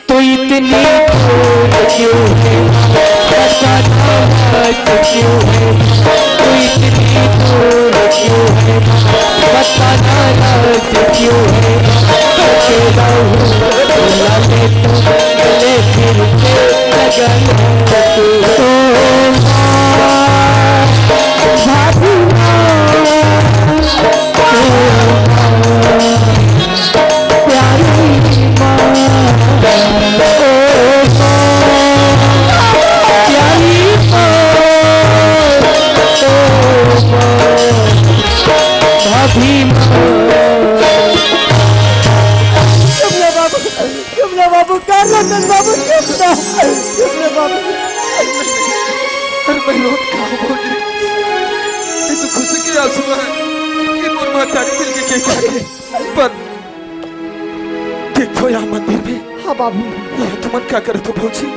तू इतनी दूर क्यों है, बताना मत क्यों है, तू इतनी दूर क्यों है, बताना मत क्यों है, अकेला हूँ, बुला ले तू, गले फिर के लगन तू। ओ माँ, भाभी माँ, ओ माँ। प्यारी माँ, ओ माँ, प्यारी माँ, ओ माँ, भाभी माँ। चुप ना बाबू, चुप ना बाबू, कर लो चुप बाबू, चुप ना, चुप ना बाबू। अरे मैं रोत का हूँ भौजी, ये तो खुशी के आंसू है कि मोर महतारी मिल के कह के पर देखो यहाँ मंदिर में। हाँ बाबू। यहाँ तुमन का करत हो भौजी?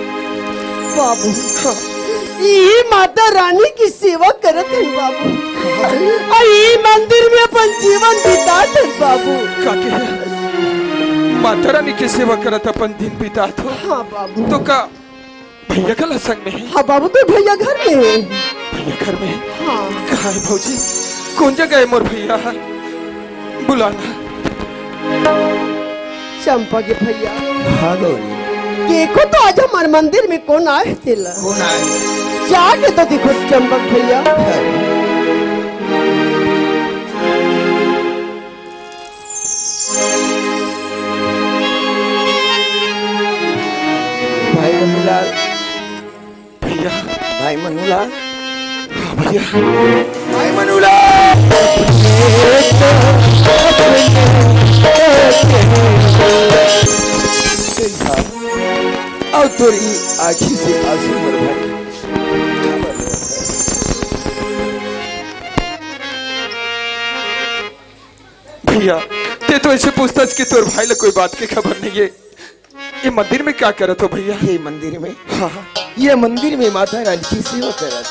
बाबू। हाँ। ये माता रानी के सेवा करत हन बाबू। हाँ। अउ ये मंदिर में अपन जीवन बितात हन बाबू। का के माता रानी के सेवा करत अपन दिन बितात हो? हाँ बाबू। तो का भैया घला संग में हे? हाँ बाबू, तोर भैया घर में हे। भैया घर में हे? हाँ। कहाँ हे भौजी? कोन जगह हे मोर भैया? बुलाना। चंपा के भैया। हाँ गौरी। देखो तो आज हमर मंदिर में कोन आए हे तेला। कोन आए? जाके तो देखो चंपा के भैया। हाँ। भाई मनुलाल। भैया। भाई मनुलाल। हाँ भैया। भाई मनुलाल। अउ तोर ई आँखी से आंसू मोर भाई। भैया, ते तो ऐसे पूछथस कि तोर भाई ला कोई बात के खबर नहीं है। ये मंदिर में क्या करत हो भैया? ये मंदिर में, हाँ, हाँ। ये मंदिर में माता रानी की सेवा करत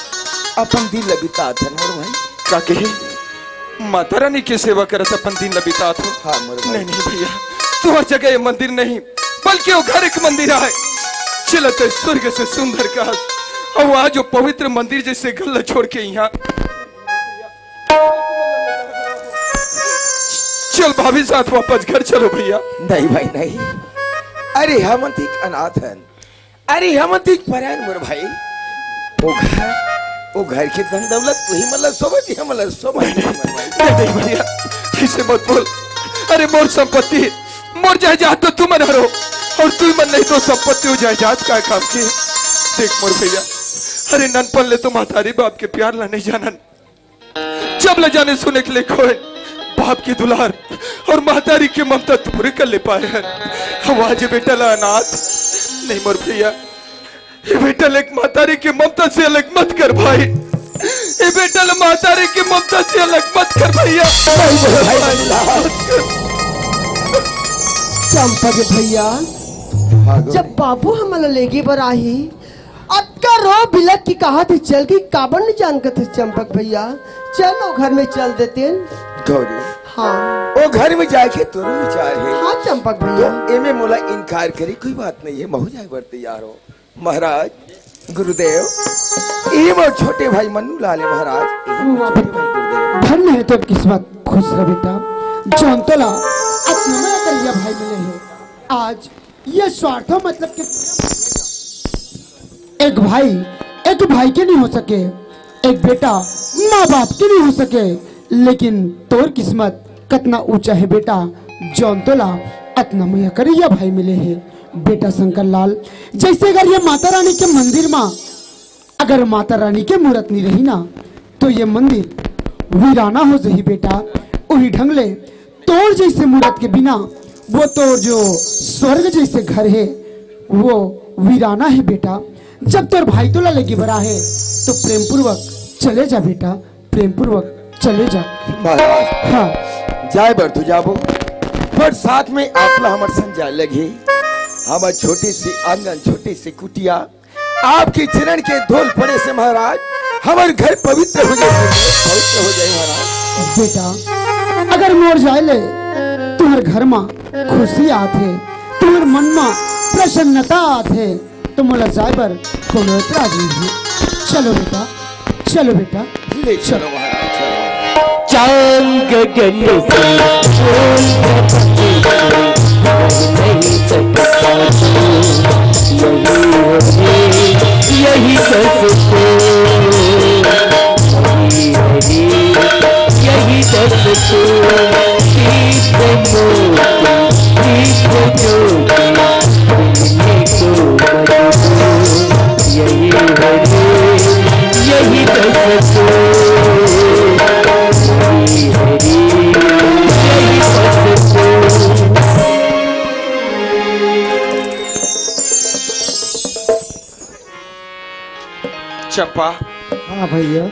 अपन दिन ल बितात हन मोर भाई। का कहे? माता रानी की सेवा करत अपन दिन ल बितात हो? हाँ मोर भाई। नहीं, नहीं भैया, तुम्हार जगह ये मंदिर नहीं, बल्कि वो घर एक मंदिर है। चलत है स्वर्ग से सुंदर का, और आज वो पवित्र मंदिर जैसे घर ल छोड़ के यहाँ चल भाभी साथ वापस घर चलो भैया। नहीं भाई, नहीं। अरे, हमन तो एक अनाथ हन। अरे, हमन तो एक परायन मोर भाई। वो घर, वो घर के धन दौलत वही मतलब सोबत ही मतलब सोबत ही मोर भाई। नहीं, नहीं भैया, ऐसे मत बोल। अरे, मोर संपत्ति, मोर जायदाद तो तुमन हरो, और तुमन नहीं तो संपत्ति और जायदाद का काम के। देख मोर भैया, अरे, ननपन ले तो महतारी बाप के प्यार ला नहीं जानन। जब ले जाने सुने के लिए खोए, बाप की दुलार और महतारी की ममता तो पूरे कर ले पाए हैं। हम आज ये बेटा ला अनाथ नहीं मोर भैया, ये बेटा ले एक महतारी की ममता से अलग मत कर भाई, ये बेटा ले महतारी की ममता से अलग मत कर भैया। नहीं मोर भाई, मत कर। चंपा के भैया, भागो। जब बाबू हमला लेगे बर आही, अतका रो बिलक के कहा थे चल के काबर नहीं जान कथे चंपक भैया, चल वो घर में चल देते। गौरी, हाँ। वो घर में जाके तोरो विचार है। हाँ चंपक भैया। तो एमे मोला इनकार करे कोई बात नहीं है, महू जाए बर तैयार हो। महाराज, गुरुदेव, ये मोर छोटे भाई मन्नू लाल है महाराज, ये मोर छोटे भाई गुरुदेव। धन्य है तोर किस्मत, खुश रह बेटा। जौन तोला अतना मया करिया भाई मिले है। आज ये स्वार्थ मतलब के एक भाई, एक भाई के नहीं हो सके, एक बेटा माँ बाप के नहीं हो सके, लेकिन तोर किस्मत कतना ऊंचा है बेटा, जौन तोला अतना मया करिया भाई मिले है। बेटा शंकर लाल, जैसे अगर ये माता रानी के मंदिर मा अगर माता रानी के मूरत नहीं रही ना, तो ये मंदिर वीराना हो जही बेटा। वही ढंग ले तोर जैसे मूरत के बिना वो तोर जो स्वर्ग जैसे घर है, वो वीराना है बेटा। जब तोर भाई तोला लेगे बर आहे, तो प्रेम पूर्वक चले जा बेटा, प्रेम पूर्वक चले जा। महाराज, हाँ। जाए बर तो जाबो, पर साथ में आपला हमर संग जाए लगे। हमर छोटे से आंगन, छोटे से कुटिया, आपके चरण के धूल पड़े से महाराज, हमर घर पवित्र हो जाए, पवित्र हो जाए महाराज। बेटा, अगर मोर जाए ले तुम्हर घर मा खुशी आथे, तुम्हर मन मा प्रसन्नता आथे, तो मोला जाए बर कोनो एतराज नहीं है। चलो बेटा, चलो बेटा, ले चलो महाराज, चलो। चांद गगन से बोल, नहीं सकता तू, यही हो रे, यही दस्तूर, यही हो रे, यही दस्तूर, दीप मोती, दीप ज्योति, मिलने को मजबूर। यही हरी, यही दस्तूर, यही हरी, यही दस्तूर। चंपा। हाँ भैया।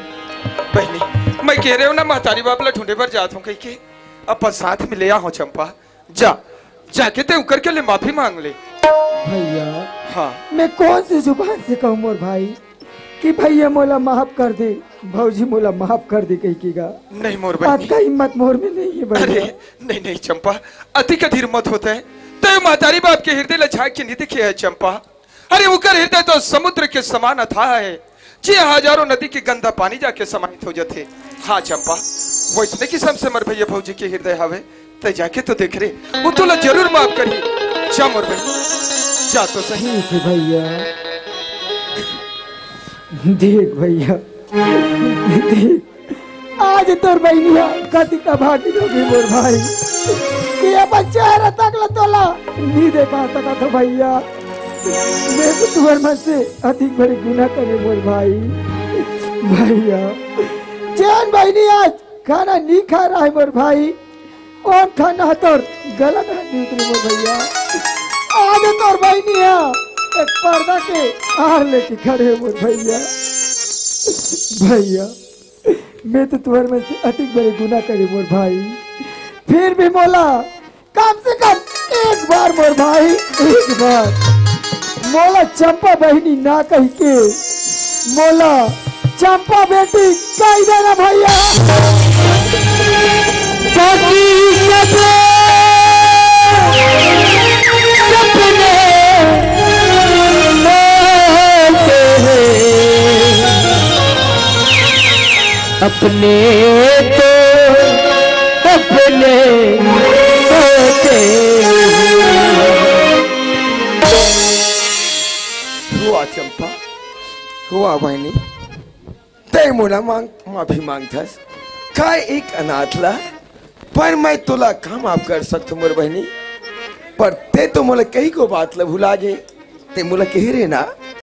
बहनी, मैं कह रहे हूँ ना, महतारी बाप ला ढूंढे बर जात हूँ कह के, अपन साथ में ले आ हो चंपा। जा, जाके ते उकर के ले माफी मांग ले। भैया, हाँ। मैं कौन सी जुबान से कहूँ मोर भाई कि भैया मोला माफ कर दे, भौजी मोला माफ कर दे कह के गा। नहीं मोर बहनी। अतका हिम्मत मोर में नहीं है भैया। अरे, नहीं, नहीं चंपा, अति कधीर मत होते। ते महतारी बाप के हृदय ला झांक के नहीं देखे है चंपा। अरे, उकर हृदय तो समुद्र के समान अथाह है, जे हजारों नदी के गंदा पानी जाके समाहित हो जाथे। हाँ चंपा, वैसने किसम से मोर भैया भौजी के हृदय हवे, ते जाके तो देख रे, वो तोला जरूर माफ करही। जा मोर बहन, जा तो सही। ठीक है भैया। देख भैया, देख, आज तोर बहिनिया कतिक अभागिन होगे मोर भाई, कि अपन चेहरा तक ल तोला नी देखा सकत हो भैया। मैं तो तुहर मन से अतिक बड़े गुनाह करे मोर भाई। भैया, जेन बहिनी आज खाना नी खा रहा है मोर भाई, ओन खाना तोर गला में नी उतरे मोर भैया। आज तोर बहिनी है एक पर्दा के आर लेके खड़े मोर भैया। भैया, मैं तो तुहर मन से अतिक बड़े गुनाह करे मोर भाई। फिर भी मोला कम से कम एक बार मोर भाई, एक बार मोला चंपा बहिनी ना कहिके मोला चंपा बेटी कहि देना भैया। बाकी सब सपने होते हैं, अपने तो अपने होते हैं। हुआ चंपा, हुआ बहिनी, तैं मोला मांग, माफी मांगथस। काय एक अनाथ ला, पर मैं तोला का माफ कर सकथों मोर बहिनी? पर तैं तो मोला कहिको बात ला भुला गे। तैं मोला कहे रहे ना,